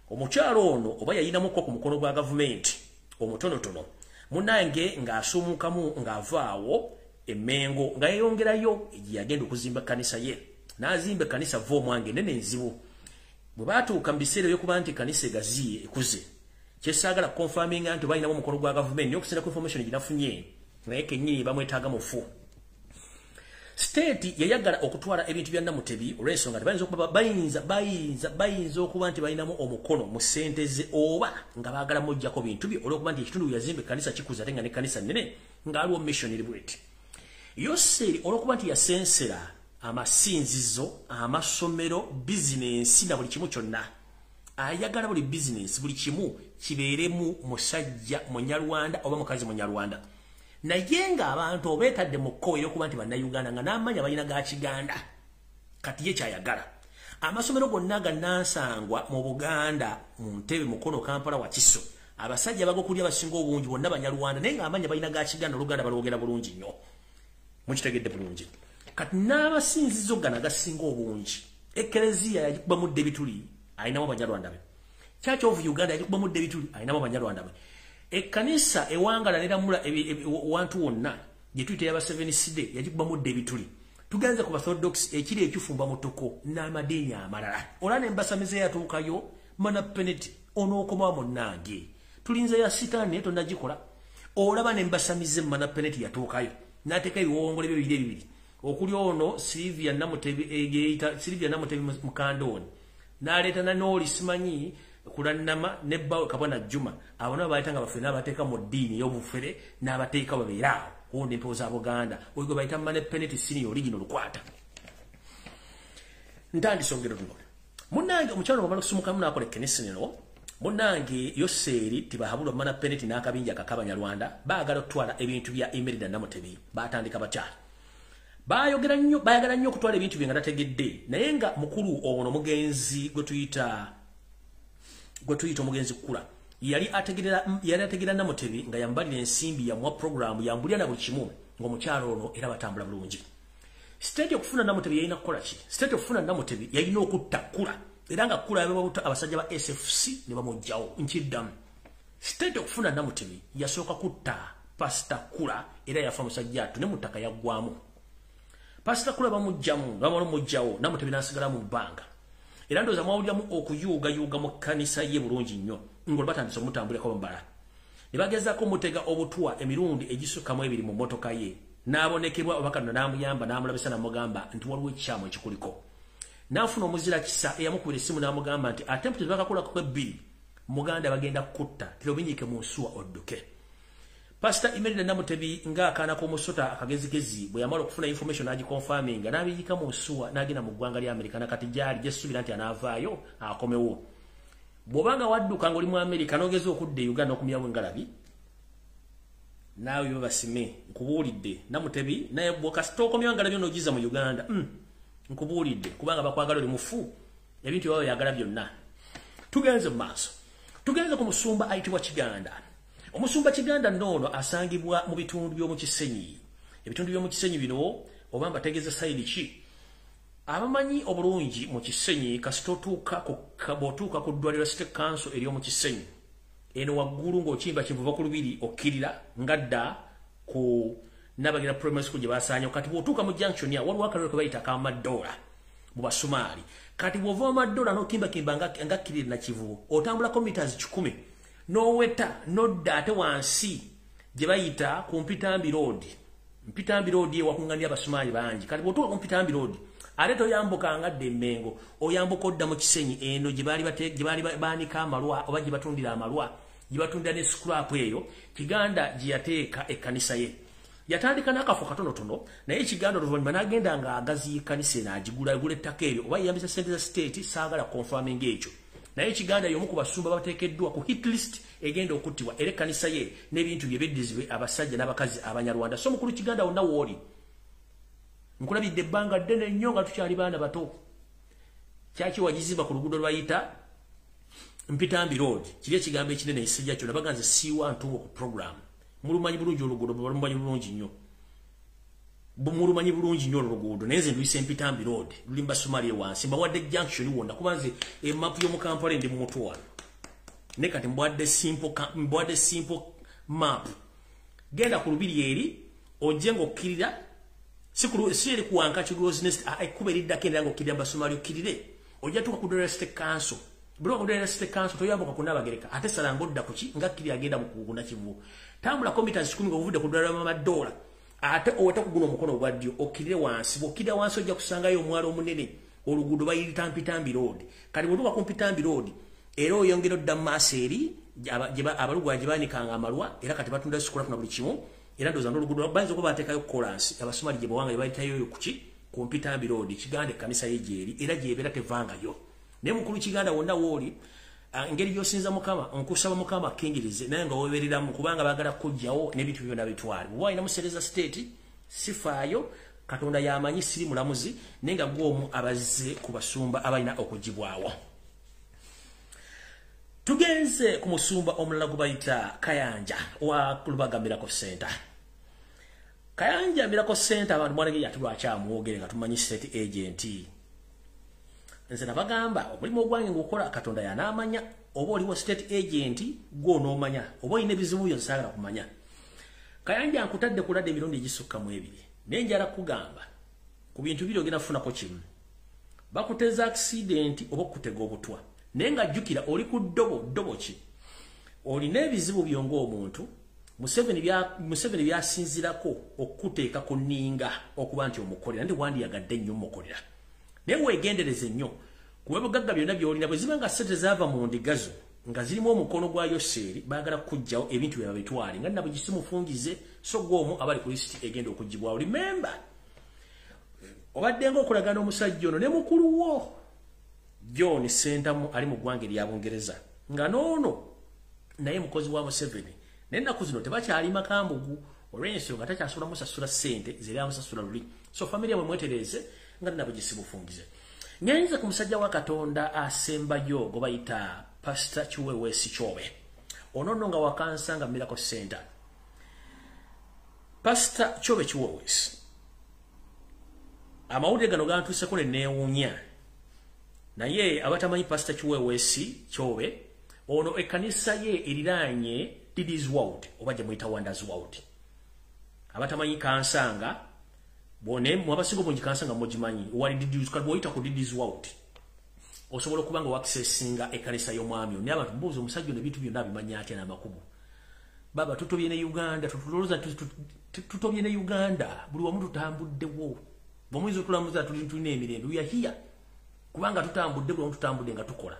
omukyalo ono oba yayinamuko ku mukono gwa gavumenti omutonotono, munnange ng'asuumukamu ng'avaawo e Mmengo nga yeeyongerayo gye yagenda okuzimba ekkanisa ye. N'azimba ekkanisa va omwange ennene enzibu. Bwe baatuuka mu biseera ebyokuba nti ekkanisa egaziye ekuze, kyesaagala kuconfirminga nti balinamu omukono gwa gavumenti, naye okusinziira ku information gye nafunye, naye kennyini bamwetaaga mufu. State yayagala okutwala ebintu bya Namutebi olw'ensonga tebayinza okuba bayinza okuba nti balinamu omukono mu ssente ze, oba nga baagala muggyako bintu bye olw'okuba nti ekitundu yazimba ekkanisa kikuze ate nga n'ekkanisa nnene ng'aliwo mission eri bweti. Yoseeri olw'okuba nti yasensera amasinzizo, amasomero, bizinensi na buli kimu kyonna, ayagala buli bizinensi buli kimu kibeeremu musajja munyarwanda oba mukazi munyarwanda, naye ng'abantu obeetadde mu kkowe ery'okuba nti bannayuganda nga n'amanya balina ga Kiganda. Kati ye kyayagala amasomero gonna gannansangwa mu Buganda, mu Ntebe, Mukono, Kampala, Wakiso, abasajja bagokulya abasinga obungi bonna banyarwanda, naye ng'amanya balina ga Kiganda, Oluganda balwogera bulungi nnyo. Mukitegedde bulungi? Kati n'abasinzizo gano agasinga obungi, Ekereziya yagikubamu dda ebituli, alinamu abanyarwanda be. Church of Uganda yagikubamu dda ebituli, alinamu abanyarwanda be. Ekkanisa ewangala neramula wantu wonna gye tuyita yaba Seventh Day yagikubamu dda ebituli. Tugenze ku Orthodox ekiri ekifumba mutoko n'amadiini amalala. Olwa n'embasamize yatuukayo. Mana Peneti onookomawo munnange, tulinze ya sitaani naye tonnagikola. Olaba n'embasamize Mana Peneti yatuukayo n'ateeka ebiwongole bye bibiri ebibiri okuli ono Silvia Namutebi, eyita Silvia Namutebi Mukandooni, n'aleeta nanooli simanyi Kulannama ne bbaawe Kabona Juma. Abo nabo bayita nga bafere, n'abateeka mu ddiini ey'obufere n'abateeka babeere awo kuwunda empewo za Buganda. Oyo gwe bayita Mana Peneti senior original lukwata. Ntandise olugero luno. Munnange omukyalo bwamala okusumukamu n'akola ekkanisa eno, munnange Yoseeri Tibahabulwa Mana Peneti n'akabinja ak'Abanyarwanda baagala okutwala ebintu bya Emerida Namutebi. Baatandika batya? Bayogera nnyo, bayagala nnyo okutwala ebintu bye nga tategedde, naye nga mukulu ono omugenzi gwe tuyita omugenzi Kula yali ategerera Namutebi nga yambalira ensimbi, yamuwa programu, yambulira na buli kimu ng'omukyalo ono era batambula bulungi. State okufuna Namutebi yalina kukola ki? State okufuna Namutebi yalina okutta Kula, era nga Kula yabebabuta abasajja ba SFC ne bamuggyawo. Nkiddamu, state okufuna Namutebi yasooka kutta Pasita Kula, era yafa musajja atu ne mu ttaka yaggwamu. Pasita Kula bamuggyamu, bamala omuggyawo, Namutebi n'asigala mu bbanga. Era ndowooza mwawuliramu okuyuugayuuga mu kkanisa ye bulungi nnyo ng'olwo batandise omutambulirako mubala ne bagezaako omutega obutwa emirundi egisukkamu ebiri mu mmotoka ye, n'abonekebwa oba Katonda n'amuyamba n'amulabisa n'amugamba nti waliwo ekikyamu ekikuliko. N'afuna omuzira kisa eyamukubira essimu n'amugamba nti attempt tebakakolako ebbiri, muganda bagenda kukutta, terobinyike mu nsuwa odduke. Pastor Imelda Namutebi ng'akaana k'omusota akagezigezi bwe yamala okufuna information n'agiconfirminga n'abiyika mu nsuwa n'agenda mu ggwanga lya Amerika, nakati gyali gyesuubira nti anaavaayo akomewo. Bw'obanga wadduka ng'oli mu Amerika n'ogeza okudda e Uganda okumyawo engalabi, Naawe babasime nkubuulidde Namutebi naye bw'okasita okomya ngala byonna ogiza mu Uganda nkubuulidde kubanga bakwagala oli mufu ebintu byabwe byagala byonna. Tugenze mu maaso, tugenze ku musumba ayitibwa Kiganda. Omusumba Kiganda noono asangibwa mu bitundu by'omu Kisenyi. Ebitundu by'omu Kisenyi bino oba mbategeeza sayidi ki? Abamanyi obulungi mu Kisenyi kasita otuuka bw'otuuka ku ddwaliro City Council ery'omu Kisenyi eno waggulu ng'okimba kivuva ku lubiri okkirira ngadda ku Nabagira Primary School gye basaanyewo. Kati bw'otuuka mu junction ya waliwo akaliro ke bayita ak'amadoola mu Basumaali. Kati bw'ova mu madoola n'okimbakimba nga kkirira Nakivubo otambulako meters 100 n'oweta n'odda ate wansi gye bayita ku Mpitambi Road. Mpitambi Road ewakuŋŋaanira Abasumaali bangi. Kati bw'otuuka ku Mpitambi Road ate toyambuka nga dda Emmengo, oyambuka odda mu Kisenyi eno gye baali baanika amalwa oba gye batundira amalwa, gye batundira ne scrap eyo Kiganda gye yateeka ekkanisa ye. Yatandika n'akafo katonotono naye Kiganda oluvannyuma n'agenda nga agaziya ekkanisa eno agigula agula ettaka eryo oba yeyambisa ssente za state, saagala confirming ekyo. Naye Kiganda y'omu ku basumba bateekeddwa ku hit list egenda okuttibwa era ekkanisa ye n'ebintu bye biddizibwe abasajja n'abakazi Abanyarwanda. So mukulu Kiganda wonna w'oli nkulabidde ebbanga ddene nnyo nga tukyali baana bato. Kyaki wagizimba ku luguudo lwayita Mpitambi Road, kiri ekigambo ekinene ekisajja kyo nabaga nze siiwa ntungo ku program. Mulumanyi bulungi oluguudo, mulumanyi bulungi nnyo. Mulumanyi bulungi nnyo oluguudo, naye nze nduyise Mpitambi Road, luli mu Basumaali wansi, mbawadde junction wonna kuba nze emapu y'omu Kampala ndi mu mutwe wano. Naye kati mbawadde simple map. Genda ku lubiri eri, ojje ng'okkirira si eri kuwanka Kigoozi Nest, ekkubo eriddako endala ng'okkirira mu Basumaali okkirire. Ojja tuuka ku Ddwaliro City Council. Buli ku Ddwaliro City Council toyambuka ku Nnabagereka, ate sala ng'odda ku ki nga kkirira agenda mu Nakivubo. Tambulako meters 10 ng'ovudde ku ddwaliro Mamadoola, ate oweta ku guno omukono ogwa ddyo okkirire wansi. Bw'okkirira wansi ojja kusangayo omwalo omunene, oluguudo bayiyita Mpitambi Road. Kati bw'otuuka ku Mpitambi Road era oyongera odda mu maaso eri abalugwa gye baanikanga amalwa, era kati batunda scrap na buli kimu. Era ndowooza n'oluguudo bayinza okuba bateekayo kolansi Abasumaali gye bawanga gye bayitayo ku ki ku Mpitambi Road. Kiganda ekkanisa ye gy'eri era gy'ebeera tevangayo. Naye mukulu Kiganda wonna w'oli engeri gy'osinza Mukama nkusaba Mukama akkingirize naye nga weebereramu kubanga baagala kuggyawo n'ebintu byonna bitwale. Bw'oba olina museereza state sifaayo, Katonda y'amanyi siri mulamuzi, naye nga ggwe omu abazze ku basumba abalina okugibwawo. Tugenze ku musumba omulala gwe bayita Kayanja owa Lubaga Miracle Center. Kayanja Miracle Center abantu mwanage yati lwakyamwogere nga tumanyi state agent. Nze nabagamba omulimu ogwange ngukola Katonda yanaamanya oba oliwo state agent gwe onoomanya oba olina ebizibu byo nsaagala kumanya. Kayanja nkutadde kuladde emirundi egisukka mu ebiri naye njala kugamba ku bintu biri ogenda kufunako kimu. Bakuteza accident oba okutega obutwa. Naye nga jjukira oli ku ddobo, ddobo ki? Olina ebizibu byo ng'omuntu Museveni byasinzirako okuteeka ku nninga okuba nti omukolera, nti wandiyagadde nnyo omukolera. Naye weegendereze nnyo kuba ebugagga byonna by'olina bwe ziba nga ssente zaava mu ndiga zo nga zirimu omukono gwa Yoseeri, baagala kuggyawo ebintu bye babitwale nga nabwe gisimufungize, so gwe omu abali ku lisiti egenda okuggyibwawo. Remember, obadde ng'okolagana omusajja ono ne mukulu wo John Sentamu ali mu ggwanga erya Bungereza nga n'ono naye mukozi wa Museveni, naye ennaku zino tebakyalima kambugu olw'ensonga takyasobola musasula ssente zeri amusasula luli. So family yamwe mwetereeze nga nabwe gisimufungize. Ngenze ku musajja wa Katonda asembayo gwe bayita Pastor Kiweweesi Kyobe. Ono nno nga wakansanga Miracle Center. Pastor Kyobe Kiweweesi, amawulire gano gantuuseko ne neewuunya. Naye abatamanyi Pastor Kiweweesi Kyobe ono ekkanisa ye eriraanye Diddy's World oba gye muyita Wonders World. Abatamanyi Kansanga bone mwabasinga obungi Kansanga mugimanyi wali Diddy's, kati bw'oyita ku Diddy's World osobola okuba nga wakisesinga ekkanisa y'omwami ono. Naye abantu mbuuza omusajja ono ebintu byonna abimanya atya n'amakubo? Baba tutobye ne Uganda, tutulowooza tutobye ne Uganda, buli wamu tutambuddewo. Bw'omuyinza otulamuza tulina emirembe, we are here kubanga tutambudde, buli wamu tutambudde nga tukola.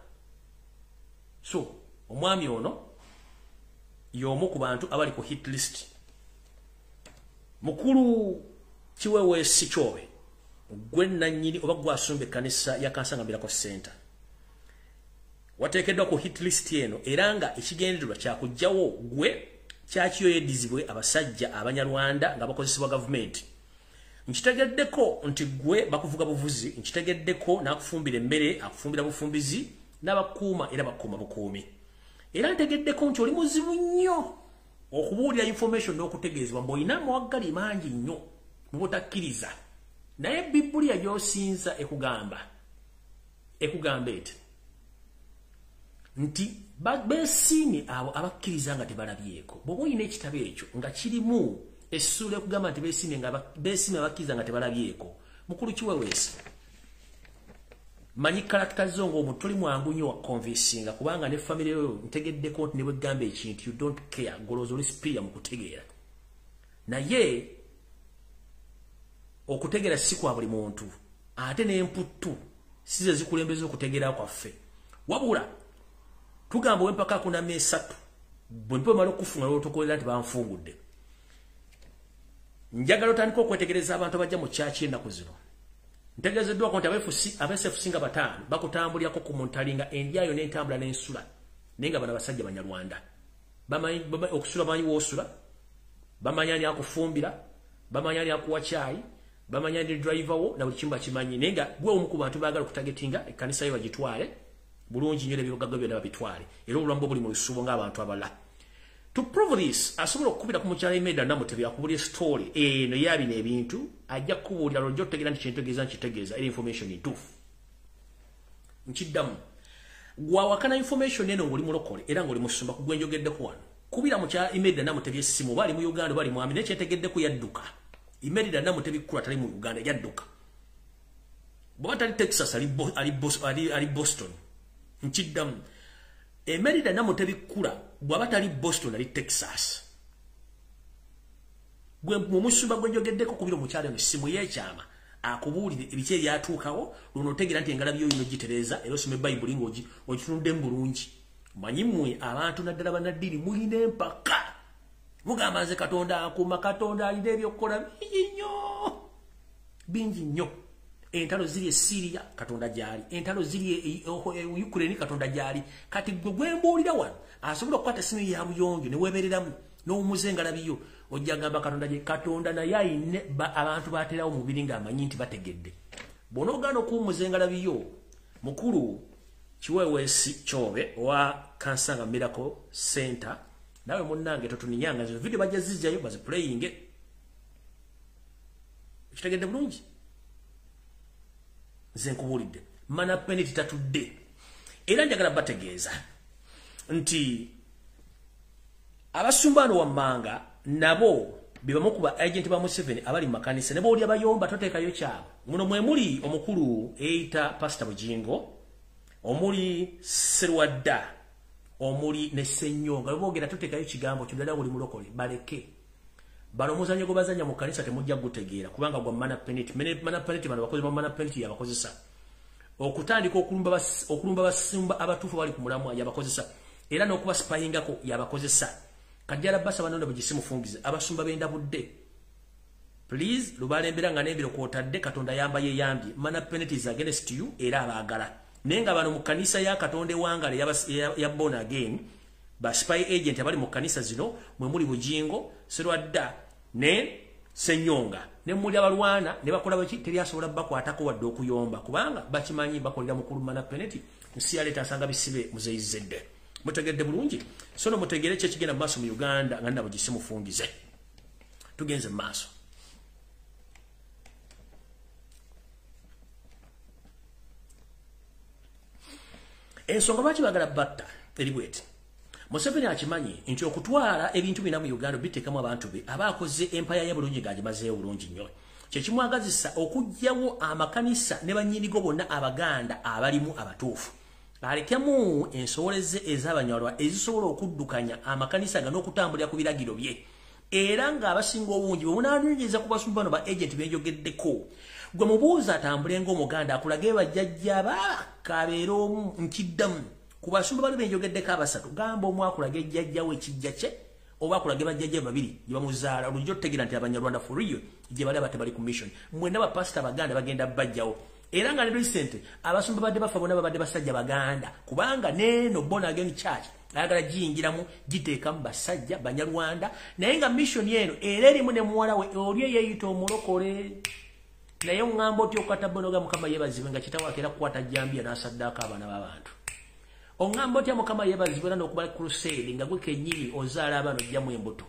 So omwami ono y'omu ku bantu abali ku hit list. Mukulu Kiweweesi Kyobe gwe nannyini oba gwasumba ekkanisa ya Kansanga Miracle Center wateekeddwa ku hit list eno, era nga ekigendererwa kyakuggyawo gwe Kyaki yo yeddizibwe abasajja abanyarwanda nga bakozesebwa gavumenti. Nkitegeddeko nti gwe bakuvuga buvuzi, nkitegeddeko n'akufumbira emmere, akufumbira bufumbizi, n'abakuuma era bakuuma bukuumi. Era ntegeddeko nti oli muzibu nnyo okubuulira information n'okutegeezebwa mbw'olina amawaggali mangi nnyo mu butakkiriza. Naye Bibuli gy'osinza ekugamba eti nti beesiimye abo abakkiriza nga tebalabyeko. Bw'oba olina ekitabo ekyo nga kirimu essuula ekugamba nti beesiimye abakkiriza nga tebalabyeko, mukulu Kiweweesi, manyi character zo ng'omuntu toli mwangu nnyo wa convincinga, kubanga ne family yo ntegeddeko nti ne bwegamba ekintu you don't care, golooza oli superior mu kutegeera. Naye okutegeera si kwa buli muntu, ate n'emputtu si ze zikulembeza okutegeera kwaffe. Wabula tugamba ow'empaka akunamya esatu, bwe mpa omala okufunga n'otukolera nti banfungudde. Njagala otandika okwetegereza abantu abajja mu kyaki ennaku zino. Ntegeezeddwako nti abesefusi nga 5 bakutambulirako ku muntu alinga endyayo n'entambula n'ensula, naye nga bano abasajja Banyarwanda. Bamanyi okusula, bamanyi w'osula, bamanyi ani akufumbira, bamanyi ani akuwa caayi, bamanyi ani driver wo, na buli kimu bakimanyi. Naye nga gwe omu ku bantu baagala okutagetinga ekkanisa yo bagitwale bulungi nnyo n'ebyobugagga byonna babitwale, era obulamu bwo buli mu lusuubo ng'abantu abalala. To prove this, asobola okukubira ku mukyala Imelda Namutebi akubuulira story eno ya bino ebintu, ajja kukubuulira lw'ojja otegeera nti kyentegeeza nkitegeeza, era information ntuufu. Nkiddamu, gwawakana information eno ng'oli mulokole era ng'oli musumba ku gwe njogeddeko wano. Kubira mukyala Imelda Namutebi essimu, oba ali mu Uganda oba ali mu Amerika, naye kyentegeddeko yadduka. Imelda Namutebi kkula tali mu Uganda, yadduka. Bw'aba tali Texas, ali Boston. Nkiddamu, Imelda Namutebi kkula bw'aba tali Boston, ali Texas. Gwe omusumba gwe njogeddeko, kubira omukyala eno essimu y'ekyama akubuulire ebiki ebyatuukawo, luno otegeera nti engalabi yo yino gitereeza, era osome Bayibuli ng'ogitunuddemu bulungi. Manyi mmwe abantu naddala bannaddiini mulina empaka. Mugamba nze Katonda akuuma, Katonda alina ebyokukola bingi nnyo, bingi nnyo. Entalo ziri e Syria, Katonda gy'ali. Entalo ziri e Ukraine, Katonda gy'ali. Kati gwe gwembuulira wano asobola okukwata essimu ya buyonjo ne weebereramu n'owummuza engalabi yo, ojja gamba Katonda gye. Katonda naye ayine abantu baaterawo mubiri ng'amanyi nti bategedde. Bw'onoogaana okuwummuza engalabi yo, mukulu Kiweweesi Kyobe owa Kansanga Miracle Center, nawe munnange totuninyanga, ezo video bajja zijjayo baziplayinge. Okitegedde bulungi? Nze nkubuulidde, Mana Peneti tatudde. Era njagala bategeeza nti abasumba bano wammanga nabo be bamu ku ba agenti ba Museveni abali mu makanisa, ne boolya bayomba toteekayo kyabwe. Muno mwe muli omukulu eyita Pastor Bujingo, omuli Serwadda, omuli ne Ssenyonga. Boogera toteekayo kigambo kyo ddala buli mulokole, baleke. Bano omuzannyo gwe bazannya mu kkanisa temujja gutegeera, kubanga gwa Mana Peneti. Mana Peneti bano bakozi ba Mana Peneti yabakozesa okutandika okulumba basumba abatuufu bali ku mulamwa, yabakozesa era n'okubasipayingako yabakozesa. Kajjala basa bano bwe gisimufungize abasumba bendabudde. Please lubalembera nga n'embiro kw'otadde, Katonda yamba yeyambye. Mana Peneti is against you era abaagala. Naye nga bano mu kkanisa ya Katonda ewangala ya born again, ba spy agent abali mu kkanisa zino mwe muli Bujingo, Serwadda ne Ssenyonga, ne muli abalwana ne bakola baki, teri asobola bakwatako wadde okuyomba, kubanga bakimanyi bakolera mukulu Mana Peneti. Nsi yaleeta asanga bisibe muzeyizedde. Mutegedde bulungi? So no mutegere ki ekigenda mu maaso mu Uganda nga nabo gisimufungize. Tugenze mu maaso. Ensonga lwaki baagala batta eri bweti. Museveni akimanyi nti okutwala ebintu bina mu Uganda biteekamu abantu be aba akoze empaya ye bulungi ng'agimazeeyo bulungi nnyo. Kyekimwagazisa okuggyawo amakanisa ne bannyinigo bonna Abaganda abalimu abatuufu. Alekemu ensowoleze ez'Abanyarwanda ezisobola okuddukanya amakanisa gano okutambulira ku biragiro bye. Era ng'abasinga obungi bwe munaanoonyereza ku basumba bano ba agenti benjogeddeko, gwe mubuuza atambule ng'Omuganda akulage bajjajja kabeere omu. Nkiddamu, ku basumba bano benjogeddeko abasatu, gamba omu akulage jjajjawe ekijja kye, oba akulage bajjajja babiri gye bamuzaala, olujja otutegeera nti Abanyarwanda for real gye bali aba tebali ku mission. Mwenna bapasita Abaganda bagenda bajjawo. Era nga ne recent abasumba badde bafa bonna babadde basajja baganda, kubanga neno Born Again Church ayagala giyingiramu giteekamu basajja banyarwanda, naye nga mission eno era erimu ne muwala we oli eyeeyita omulokole. Naye oŋŋamba otya okukwata bonoga Mukama yeebazibwe nga kitaawo akeera kukwata jjambiya n'asaddaaka abaana b'abantu? Oŋŋamba otya Mukama yeebazibwe era n'okubala crusade nga gwe kennyini ozaala abaana ojjamu embuto?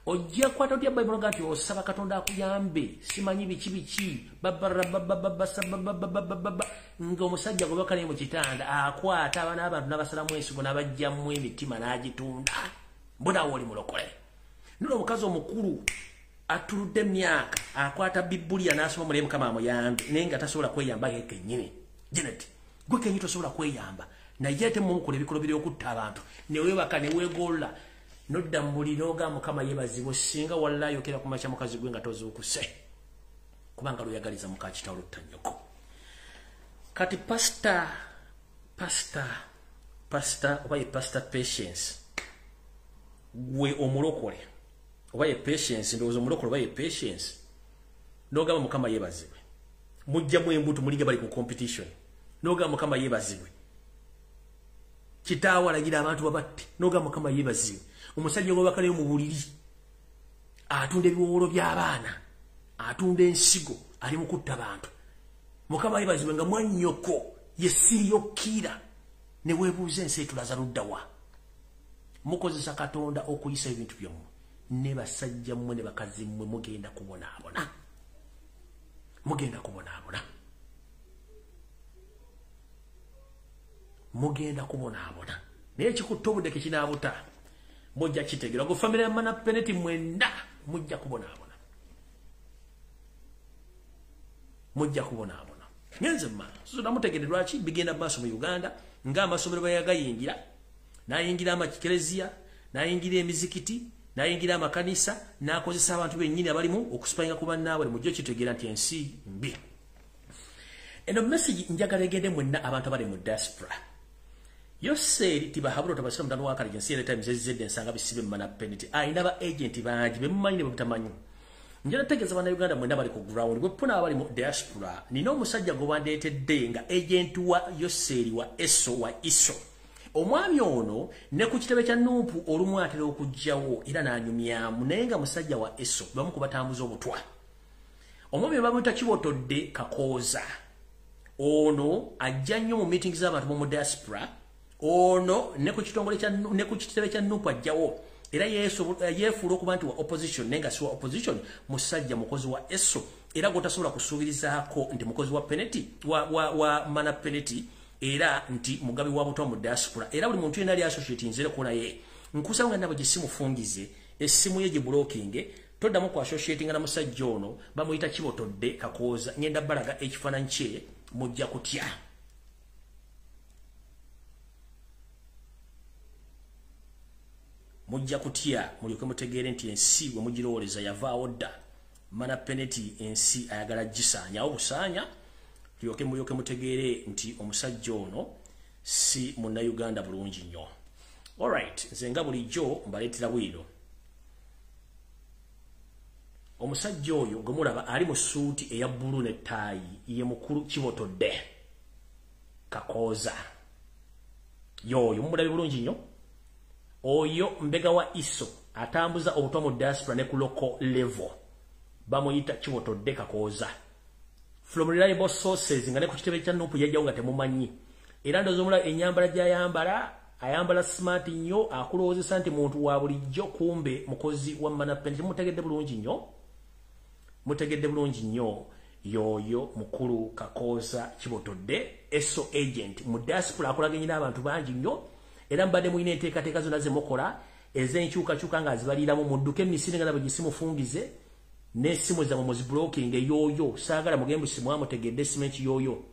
Ojja kukwata otya Bayibuli nga nti osaba Katonda akuyambe simanyi biki biki babarababababasabababababa nga omusajja gwe bakanaye mu kitanda akwata abaana b'abantu n'abasalamu ensigo n'abajjamu emitima n'agitunda? Mbonaawo oli mulokole. Nno omukazi omukulu atuludde emyaka akwata Bibuliya n'asoma mulaye Mukama amuyambe, naye nga tasobola kweyamba ye kennyini. Janet, gwe kennyini tosobola kweyamba, naye ate mumukola ebikolwa by'okutta abantu ne weebaka ne weegolla nodda mu buliri n'ogamba Mukama yeebazibwe, singa wallahi okera ku makya mukazi gwe nga tozuukuse, kubanga lweyagaliza muka kitaawo lutta nnyoko. Kati pastor oba ye Pastor Patience, gwe omulokole oba ye Patience, ndowooza omulokole oba ye Patience, n'ogamba Mukama yeebazibwe, mujjamu embuto mulinga bali ku competition, n'ogamba Mukama yeebazibwe, kitaawo alagira abantu babatte, n'ogamba Mukama yeebazibwe, omusajja gw'obakalayo mu buliri atunda ebiwowolo by'abaana, atunda ensigo, ali mu kutta bantu, Mukama yeebazibwe nga mwannyoko ye siriyokiira, ne weebuuza ensi etulaza ludda wa? Mukozesa Katonda okuyisa ebintu byammwe, ne basajja mmwe ne bakazi mmwe mugenda kubonaabona, mugenda kubonaabona, mugenda kubonaabona. Naye ekikutta obudde tekinaabuta, mujja kitegeera. Gwe famire ya Mana Peneti mwenna mujja kubonaabona, mujja kubonaabona. Ngenze so namutegedde lwaki bigenda maaso mu Uganda ng'amasomero bayagayingira, n'ayingira amakereziya, n'ayingira emizikiti, n'ayingira amakanisa, n'akozesa abantu bennyini abalimu okusipayinga ku bannaabwe. Mujja kitegeera nti ensi mbi. Eno message njagala egende mwenna abantu abali mu diaspora. Yoseri tibahaburo tabasira mutano wa kale ensi Times ezedde ensanga bisibe Mana Peneti ayina ba agent bangi bemumanyi ne bemutamanyi. Njala tegeeza bana Uganda mwenna bali ku ground gwe puna abali mu diaspora, nina omusajja gwe bandeetedde nga agent wa Yoseri wa Eso wa Iso. Omwami ono ne ku kitebe kya Nuupu olumu atera okujjawo era n'anyumyamu, naye nga musajja wa Eso bamu ku batambuza obutwa. Omwami bamuyita Kibotodde Kakooza. Ono ajja nnyo mu meetings z'abantu mu diaspora. Ono ne ku kitongole kya ne ku kitebe kya Nuupu ajjawo era yeefuula okuba nti wa opposition, naye nga si wa opposition, musajja mukozi wa Eso era gw'otasobola kusuubirizaako nti mukozi wa Peneti wa Mana Peneti, era nti mugabi wa butwa mu diaspora. Era buli muntu yenna ali associate nzereko naye nkusaba nga nabo gye simufungize essimu ye giblockinge, toddamu ku associatinga na musajja ono bamuyita Kibotodde Kakooza. Ngenda balaga ekifaananyi kye mujja kutya. Mujja kutya mulyoke mutegeere nti ensi bwe mugirowooleza yavaawo dda. Mana Peneti ensi ayagala gisaanyawo busaanya, mulyoke mutegeere nti omusajja ono si munnayuganda bulungi nnyo. Alright, nze nga bulijjo mbaleetera bwino. Omusajja oyo gwe mulaba ali mu ssuuti eya bbulu n'ettaayi ye mukulu Kibotodde Kakooza. Y'oyo mumulabe bulungi nnyo. Oyo mbega wa Iso atambuza obutwa mu diaspora ne ku local level, bamuyita Kibotodde Kakooza. From reliable sources nga ne ku kitebe kya Nuupu yajjawo nga temumanyi. Era ndowooza omulaba ennyambala gy'ayambala, ayambala smart nnyo, akulowoozesa nti muntu wa bulijjo, kumbe mukozi wa Mana Peneti. Mutegedde bulungi nnyo, mutegedde bulungi nnyo. Yoyo mukulu Kakooza Kibotodde, Eso agent mu diaspora, akolaganye n'abantu bangi nnyo. Era mbadde mulina enteekateeka zonna ze mukola ez'enkyukakyuka nga zibaliramu, mudduke emisinde nga nabo gisimufungize n'essimu zammwe muziblockinge. Yooyo saagala mugembe simwamutegedde simenti. Yooyo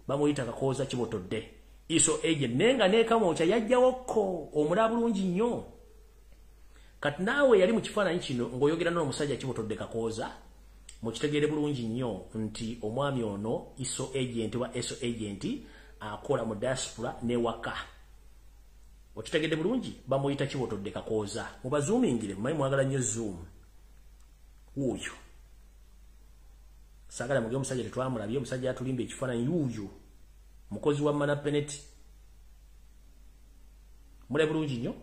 bamuyita Kakooza Kibotodde, Iso agent, naye nga neekamwokya yajjawokko omulaba bulungi nnyo. Kati naawe yali mu kifaananyi kino ng'oyogera n'omusajja Kibotodde Kakooza, mukitegeere bulungi nnyo nti omwami ono Iso agent wa Eso agent akola mu diaspora ne waka. Okitegedde bulungi, bamuyita Kibotodde Kakooza. Mubazoomingire, mumanyi mwagala nnyo zoom. Wuuyo Saagala muge omusajja tetwamulabye, omusajja atulimba ekifaananyi yuuyo mukozi wa Mana Peneti. Mule bulungi nnyo.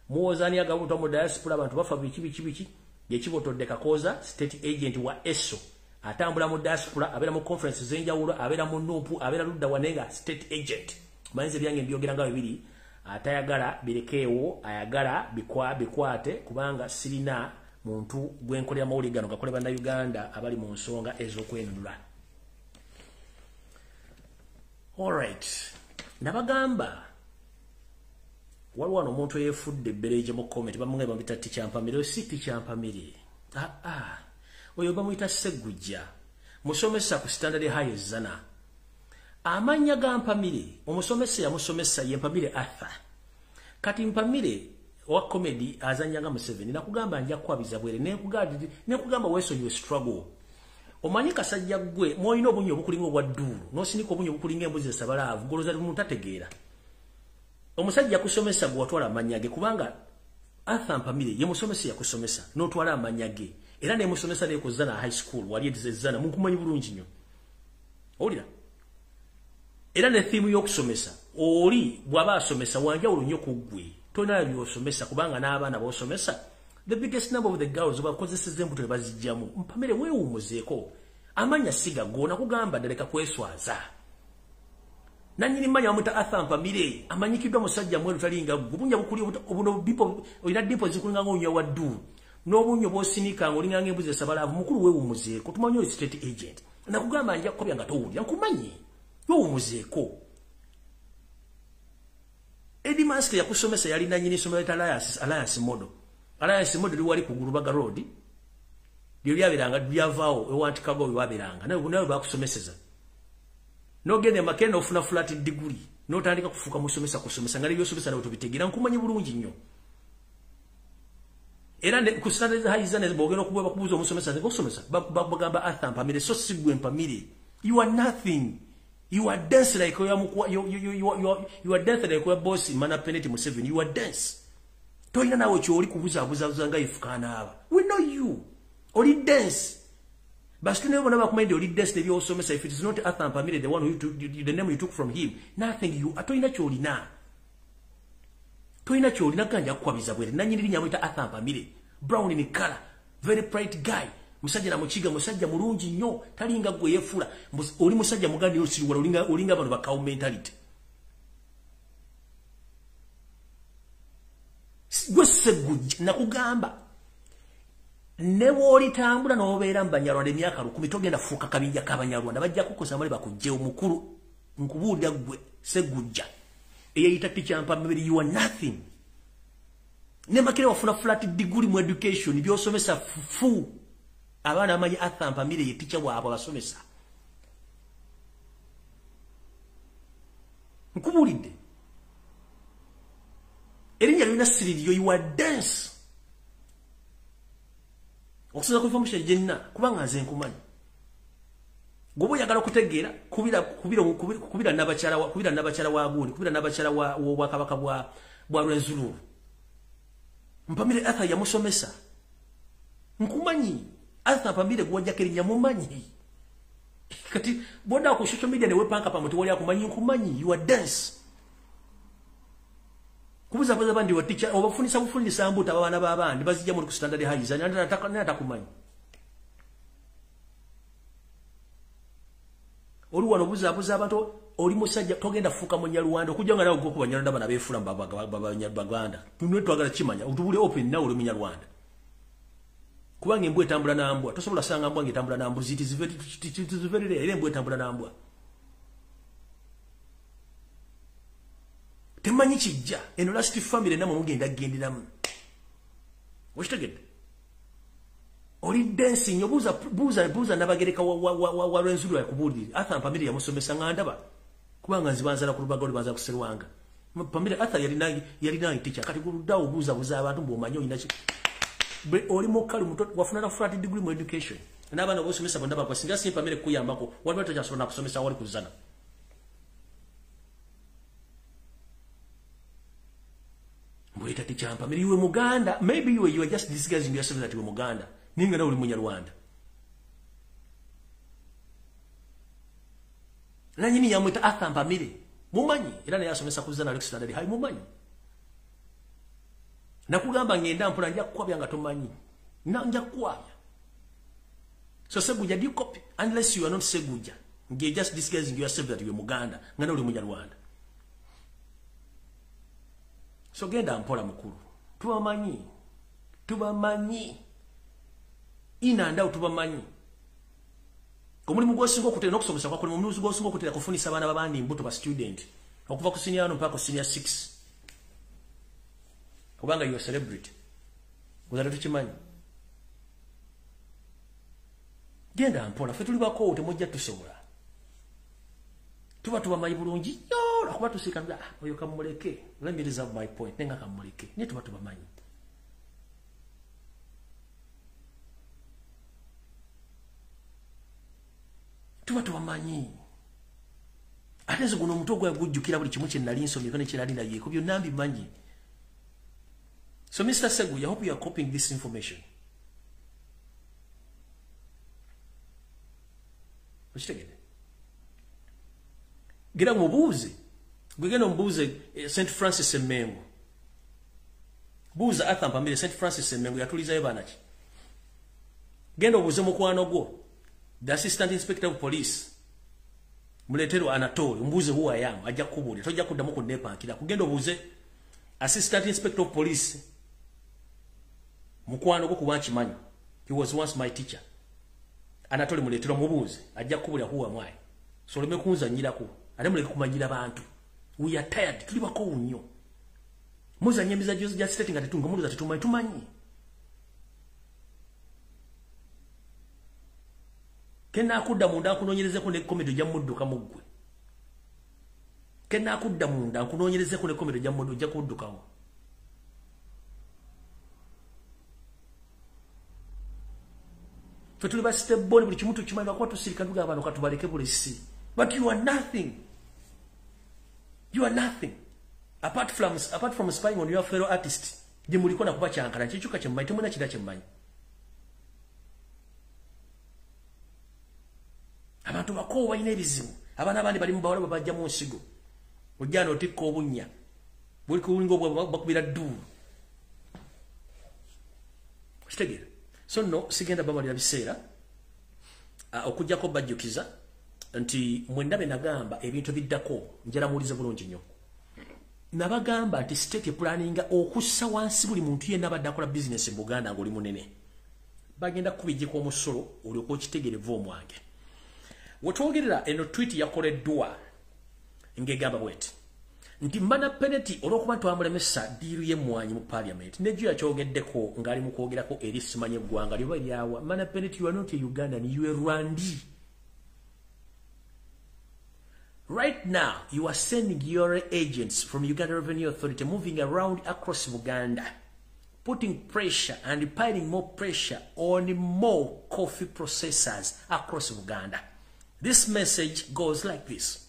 Muwozaani agabutwa mu diaspora, abantu bafa biki biki biki. Yekibotodde Kakooza, state agent wa ESO, atambula mu diaspora, abeera mu conference ez'enjawulo, abeera mu NUP, abeera ludda wanenga state agent. Manyize byange mbyogera nga bibiri, atayagala birekeewo, ayagala bikwate, kubanga sirina muntu gwenkolera mawulire gano gakole bannayuganda abali mu nsonga ez'okwenunula. Alright, nabagamba waliwo wano omuntu eyefudde ebbereje mu comment, bamwe bamuyita Tikyampamire. Oyo si Tikyampamire, aa, oyo bamuyita Ssegujja, musomesa ku Standard High Zana. Amannya ga Mpamire, omusomesa yamusomesa ye Mpamire Arthur. Kati Mpamire owa comedy azannya nga Museveni. Nakugamba nja kukwabiza bwere, nekugamba weesonyiwe struggle. Omanyi kasajja ggwe mwolina obunnya obukulinga obwa dduulu, n'osinika obunnya obukulinga embuzi esabalaavu, goloza muntu ategeera. Omusajja yakusomesa gwe watwala amannya ge, kubanga Arthur Mpamire ye musomesa yakusomesa n'otwala amannya ge, era ne musomesa ne ku Zana High School wali Zana, munkumanyi bulungi nnyo. Owulira? Era ne theme y'okusomesa, oli bw'aba asomesa wanjawulo nnyo ku ggwe. Tolina by'osomesa, kubanga n'abaana b'osomesa, the biggest number of the girls bakozesezza embuto ne bazigyamu. Mpamire weewumuzeeko, amannya si gago, nakugamba ddaleka kweswaza. Nannyini mmannya bamuyita Arthur Mpamire, amanyikiddwa musajja mweru talinga ggwe. Bunnya bukuli obuno bipo, olina dipo zikulinga ng'onywa wa dduulu, n'obunnya bw'osinika ng'olinga ng'embuzi esabalaavu. Mukulu weewumuzeeko, tumanyi oli state agent. Nakugamba nja kukobya nga towulira, nkumanyi. Weewumuzeeko. Eddie Master yakusomesa yali nannyini ssomero lya Alliance Model. Alliance Model liwali ku Gulubaga Road. Lyo lyabeeranga lyavaawo ewa Ntikago we wabeeranga. Nawe bakusomeseza. N'ogenda e Makerere n'ofuna flat degree, n'otandika kufuuka musomesa kusomesa nga n'ebyosomesa nawe tobitegeera. Nkumanyi bulungi nnyo. Era ku Standard High Zana bw'ogenda okubuuza bakubuuza omusomesa, nze okusomesa bagamba Arthur Mpamire, so si ggwe Mpamire. You are nothing. You are dense like you are dense like your boss Mana Peneti Museveni. You are dense. Tolina nawe ky'oli kubuzaabuza nga ifukaana. We know you. Oli dense. Basi nawe bona bakumanyi oli dense n'ebyosomesa. If it is not Arthur Mpamire, the one who took, the name you took from him, nothing. You tolina ky'olina. Tolina ky'olina ganja kukwabiza bwere. Nannyini linnya amuyita Arthur Mpamire. Brown in color, very bright guy. Musajja na mukiga, musajja mulungi nnyo, talinga gwe yeefula. Oli musajja muganda osiriwala, olinga bano ba cow mentality. Gwe Ssegujja, nakugamba ne bw'olitambula n'obeera mu Banyarwanda emyaka 1000 togenda fuuka kabinja k'Abanyarwanda, bajja kukosa mali bakuggyewo. Mukulu nkubuulira ggwe Ssegujja eyeyita Tikyampamire, you are nothing. Ne Makerere wafuna flat degree mu education, by'osomesa fufu. Abaana bamanyi Arthur Mpamire ye teacher waabwe abasomesa. Nkubuulidde erinnya lirina siririyo, you are dense. Okusinza ku information gyenna, kubanga nze nkumanyi. Gwoba oyagala okutegeera, kubira nabakyala wa gundi, kubira nabakyala w'obwakabaka bwa Rwenzururu. Mpamire Arthur yamusomesa. Nkumanyi. Arthur Mpamire gw'ojjako erinnya mumanyi. Kati bw'odda ku social media ne weepanka pa muti wali akumanyi, nkumanyi, you are dense. Kubuzabuza bandi wa teacher, obafunisa bufunisa mbuto abaana b'abandi bazijja mu ku Standard High Zana, atakumanyi. Oli wano obuzabuza abantu, oli musajja togenda fuuka munyarwanda, okujja nga nawe gwe ku Banyarwanda bano abeefuula Baganda. Tuno twagala kimanya, otubule open nawe oli munyarwanda. Kubanga embwa etambula na mbwa, tosobola sanga mbwa ng'etambula na mbuzi, it is very rare, era embwa etambula na mbwa. Temanyi kijja, eno last family namwe mugenda kugenderamu. Okitegedde? Oli dense nnyo, buuza Nabagereka wa Rwenzururu yakubuulire. Arthur Mpamire yamusomesa nga ndaba, kubanga nze banzala ku Lubaga, oli banzala ku Serwanga. Mpamire Arthur yali nange teacher. Kati guluddawo obuuzabuuza abantu mbw'omanyi olina ki. Oli mukalu muto, wafuna na flat degree mu education. N'abaana b'osomesa bonna bakwa, singa si Mpamire kukuyambako, waliwo tokyasobola na kusomesa wali ku Zana. Mbweta Tikyampamire, iwe Muganda, maybe you are just disguising yourself that you were Muganda. Ninga na uli Munyarwanda. Nanyini yamwita Arthur Mpamire. Mumanyi era naye asomesa ku Zana Alex Standard High mumanyi. Nakugamba ngenda mpola nja kukwabya nga tomanyi. Na nja kukwabya. So Seguja, do you copy? Unless you are not Seguja. You're just disguising yourself that you're Muganda. Ngana uli Munyarwanda. So genda mpola mukulu. Tubamanyi. Tubamanyi. Ina ndao tubamanyi. Omulimu gwosinga okutera n'okusomesa kwa kulimu omulimu gwosinga okutera kufunisa abaana b'abandi mbuto ba student. Okuva ku senior 1 mpaka ku senior 6. Kubanga you are celebrity. Uzaleta tukimanyi. Genda mpola ffe tuli bakoowu temujja tusobola. Tuba tubamanyi bulungi nnyo lwakuba tusiika oyo kamuleke. Let me reserve my point. Nenga kamuleke. Naye tuba tubamanyi. Tuba tubamanyi. Ate nze guno omutwe gwange gujjukira buli kimu kye nali nsomyeko ne kye nali ndabyeko byonna mbimanyi. So Mr. Seguya, I hope you are copying this information. Okitegedde? Gira mubuuze. Gwe omubuuze St. Francis Emmengo. Buuza Arthur Mpamire St. Francis Emmengo yatulizayo baana ki? Genda obuuze mukwano gwo. The assistant inspector of police. Muleterwa Anatole, mbuuze who I am, ajja kukubuulira. Tojja kuddamu kunneepankira. Kugenda obuuze assistant inspector of police. Mukwano gwo kuba nkimanyi. He was once my teacher. Anatole Muleterwa mubuuze, ajja kukubuulira who am I. So oleme kunzannyirako, ate muleke kumanyira bantu. We are tired, tuli bakoowu nnyo. Muzannya emizannyo gya state nga tetunga muluza tetumanyi, tumanyi. Kenakudda munda nkunoonyerezeko ne comedy ojja mudduka mu ggwe. Kenakudda munda nkunoonyerezeko ne comedy ojja mudduka ojja kuddukawo. Ffe tuli ba step born buli kimu tukimanyi lwakuba tusirika tugamba bano katubaleke bulesi. But you are nothing. You are nothing. Apart from spying on your fellow artist, gye muliko nakuba kyankala kikyuka kye mmanyi temulina kira kye mmanyi. Abantu bakoowu balina ebizibu. Abaana abandi bali mu bawala babajja mu nsigo. Ojja n'otikka obunnya. Buli kulinga obwa bakubira dduulu. Okitegeera? So nno sigenda bamalira biseera okuggyako bajjukiza nti mwenna be nagamba ebintu biddako njala muwulize bulungi nnyo. Nabagamba nti state epulaninga okussa wansi buli muntu yenna abadde akola bizinesi mu Buganda ng'oli munene. Bagenda kukubijjako omusolo olyoke okitegeere omwange. Wetwogerera eno tweet yakoleddwa ng'egamba bw'eti nti Mana Peneti olw'okuba nti twamulemesa ddiiru y'emmwanyi mu parliament nejjo yakyogeddeko ng'ali mu kwogerako eri simanyi eggwanga lyoba lyawa. Mana Peneti, you are not a Ugandan, you are Rwandi. Right now, you are sending your agents from Uganda Revenue Authority moving around across Uganda, putting pressure and piling more pressure on more coffee processors across Uganda. This message goes like this.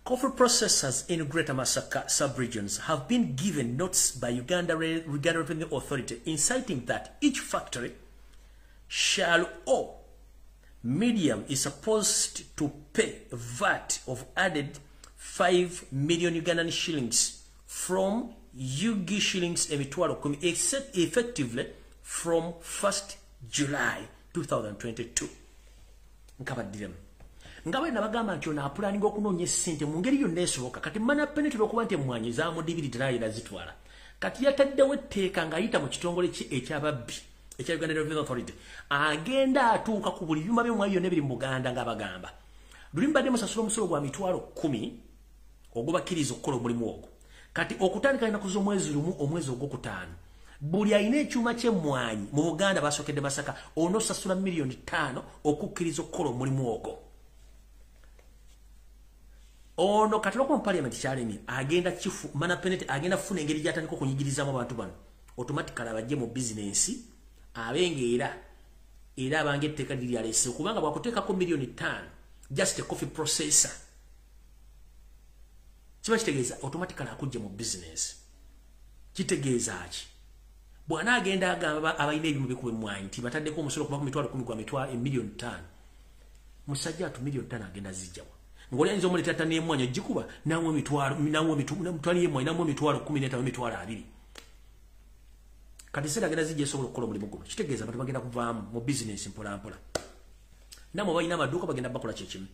Coffee processors in Greater Masaka sub-regions have been given notes by Uganda Revenue Authority inciting that each factory shall owe medium is supposed to pay VAT of added 5 million Ugandan shillings from UG shillings emitwalo kumi except effectively from 1st July 2022. Nkabaddiremu. Nga bwe nabagamba nti ono apulaninga okunoonya essente mu ngeri yonna esoboka. Kati Mana Peneti olw'okuba nti emmwanyi zaamudibirira naye zitwala. Kati yataddewo etteeka ng'ayita mu kitongole kye eky'ababbi ekya Uganda Revenue Authority. Agenda atuuka ku buli byuma by'emmwanyi byonna ebiri mu Buganda ng'abagamba. Luli mbadde musasula omusolo gwa 10,000 ogubakkiriza okukola omulimu ogwo. Kati okutandika ennaku z'omwezi lumu omwezi ogwokutaano. Buli alina ekyuma ky'emmwanyi mu Buganda basookedde Masaka onoosasula 5 million okukkiriza okukola omulimu ogwo. Ono kati olw'okuba mu parliament kyalemye agenda kifu Mana Peneti agenda kufuna engeri gy'atandika okunyigirizaamu abantu bano automatically abajje mu bizinensi abenga era abanga etteeka liri lyaleese kubanga bwakuteekako 5 million just a coffee processor kiba kitegeeza automatically akujje mu bizinensi. Kitegeeza ki? Bw'anaagenda agamba abalina ebyuma bikuba emmwanyi nti bataddeko omusolo okuva ku 10,000 gwa 5 million. Musajja atu 5,000,000 agenda zijjawa. Ngoli ayinza omuleetera ttani y'emmwanyi ogikuba n'amuwa emitwalo n'amuwa emitwalo 15 emitwalo 20. Kati sente agenda zijja esobola okukola omulimu guno. Kitegeeza abantu bagenda kuvaamu mu bizinensi mpola mpola. Nammwe balina amaduuka bagenda bakola kyekimu.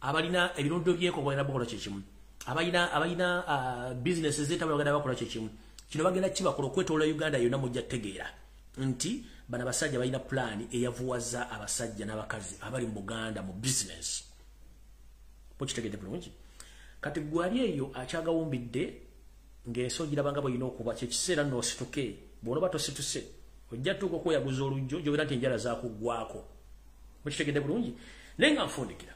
Abalina ebirundo by'enkoko bagenda bakola kyekimu. Abalina bizinensi ez'etabula bagenda bakola kyekimu. Kino bagenda kibakola okwetoloola Uganda yonna mujja kutegeera nti bano abasajja balina pulaani eyavuwaza abasajja n'abakazi abali mu Buganda mu bizinensi. Mukitegedde bulungi. Kati gwali eyo akyagawumbidde ng'ensi ogiraba nga bw'olina okuba kyekiseera n'osituke. Bw'onoba tosituse ojja tuuka okweyaguza olujjo gy'obeera nti enjala zaakuggwako. Mukitegedde bulungi. Naye nga nfundikira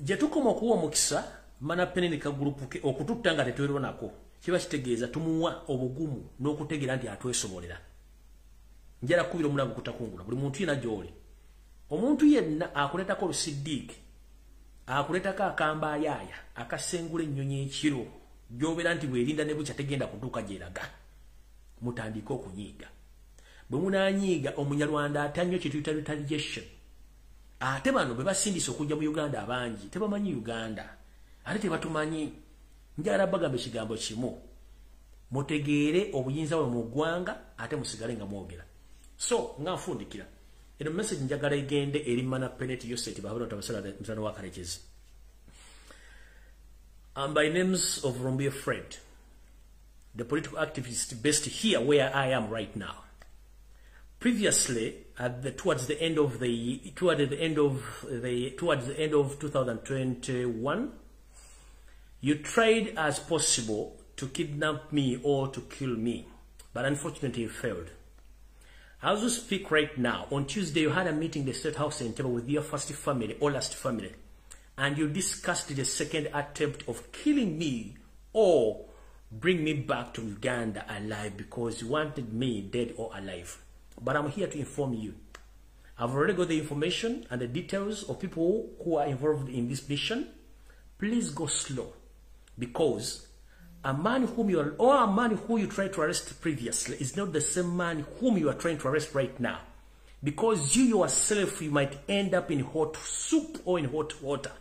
gye tukoma okuwa omukisa mana penini kagurupu ke okututta nga tetwerwanako kiba kitegeeza tumuwa obugumu n'okutegeera nti atwesobolera. Njala kubira omulango kutakungula buli muntu yenna gy'oli. Omuntu yenna akuleetako olusiddiiki, akuleetako akambayaaya akasengula ennyonyi ekiro gy'obeera nti bw'erinda ne bukya tegenda kutuuka gy'eraga. Mutandike okunyiiga. Bwe munaanyiiga Omunyarwanda atya nnyo kye tuyita retaliation. Ate bano bwe basindise okujja mu Uganda abangi tebamanyi Uganda, ate tebatumanyi. Njagala bagamba ekigambo kimu, mutegeere obuyinza bwe mu ggwanga ate musigale nga mwogera. So nga nfundikira eno message njagala egende eri Mana Penet Yoseti Bahabura Tabasala Mutano wa Karekezi. I'm by names of Lumbuye Fred, the political activist based here where I am right now. Previously, towards the end of 2021, you tried as possible to kidnap me or to kill me, but unfortunately you failed. As we speak right now, on Tuesday you had a meeting in the State House in Entebbe with your first family or last family, and you discussed the second attempt of killing me or bring me back to Uganda alive because you wanted me dead or alive. But I'm here to inform you. I've already got the information and the details of people who are involved in this mission. Please go slow, because a man whom you are, or a man who you tried to arrest previously is not the same man whom you are trying to arrest right now. Because you yourself, you might end up in hot soup or in hot water.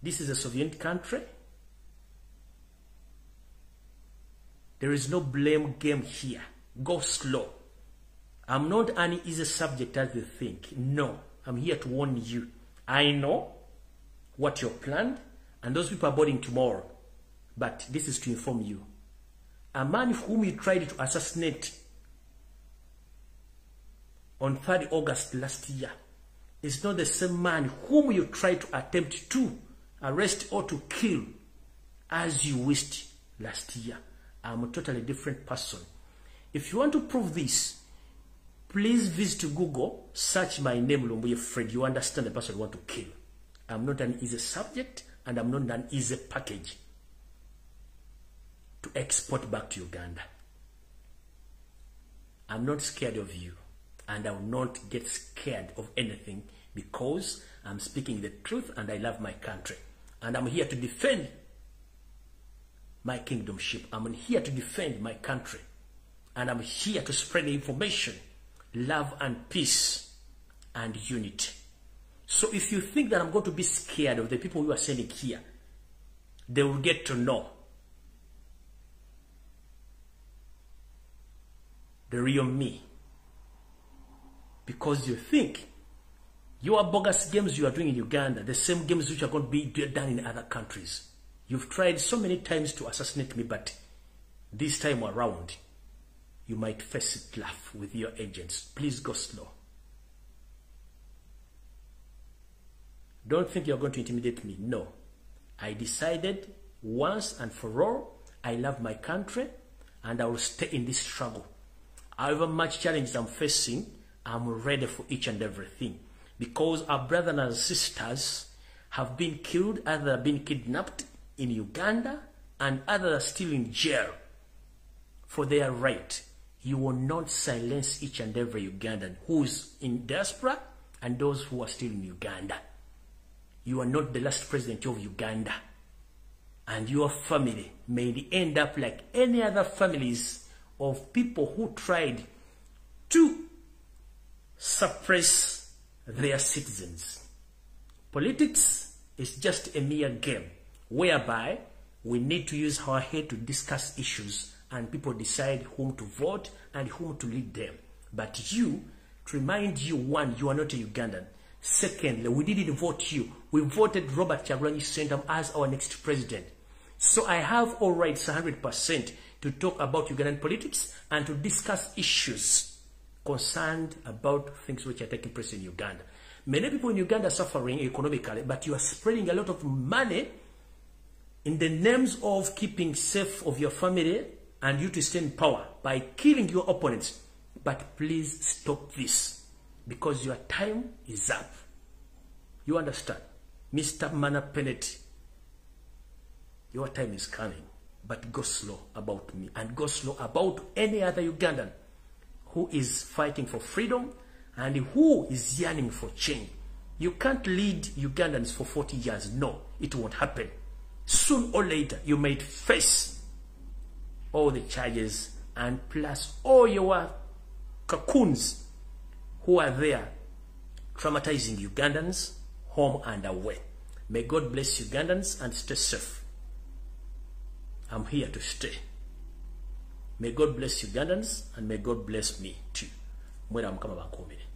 This is a sovereign country. There is no blame game here. Go slow. I'm not an easy subject as you think. No, I'm here to warn you. I know what you planned, and those people are boarding tomorrow. But this is to inform you. A man whom you tried to assassinate on 3rd August last year is not the same man whom you tried to attempt to arrest or to kill as you wished last year. I'm a totally different person. If you want to prove this, please visit Google, search my name, Lumbuye Fred. You understand the person you want to kill. I'm not an easy subject, and I'm not an easy package to export back to Uganda. I'm not scared of you, and I will not get scared of anything because I'm speaking the truth and I love my country. And I'm here to defend my kingdomship. I'm here to defend my country. And I'm here to spread the information, love and peace and unity. So if you think that I'm going to be scared of the people who are sending here, they will get to know the real me. Because you think your bogus games you are doing in Uganda, the same games which are going to be done in other countries. You've tried so many times to assassinate me, but this time around, you might face it laugh with your agents. Please go slow. Don't think you're going to intimidate me. No. I decided once and for all, I love my country and I will stay in this struggle. However much challenges I'm facing, I'm ready for each and everything. Because our brothers and sisters have been killed, others have been kidnapped in Uganda, and others are still in jail for their right. You will not silence each and every Ugandan who is in diaspora and those who are still in Uganda. You are not the last president of Uganda. And your family may end up like any other families of people who tried to suppress their citizens. Politics is just a mere game whereby we need to use our head to discuss issues and people decide whom to vote and whom to lead them. But you, to remind you, one, you are not a Ugandan. Secondly, we didn't vote you. We voted Robert Kyagulanyi Ssentamu as our next president. So I have all rights 100% to talk about Ugandan politics and to discuss issues concerned about things which are taking place in Uganda. Many people in Uganda are suffering economically, but you are spreading a lot of money in the names of keeping safe of your family and you to stay in power by killing your opponents. But please stop this, because your time is up. You understand? Mr. Mana Peneti, your time is coming, but go slow about me and go slow about any other Ugandan who is fighting for freedom and who is yearning for change. You can't lead Ugandans for 40 years. No, it won't happen. Soon or later, you may face all the charges and plus all your cocoons who are there traumatizing Ugandans home and away. May God bless Ugandans and stay safe. I'm here to stay. May God bless Ugandans and may God bless me too. Mwera Mukama abankuumire.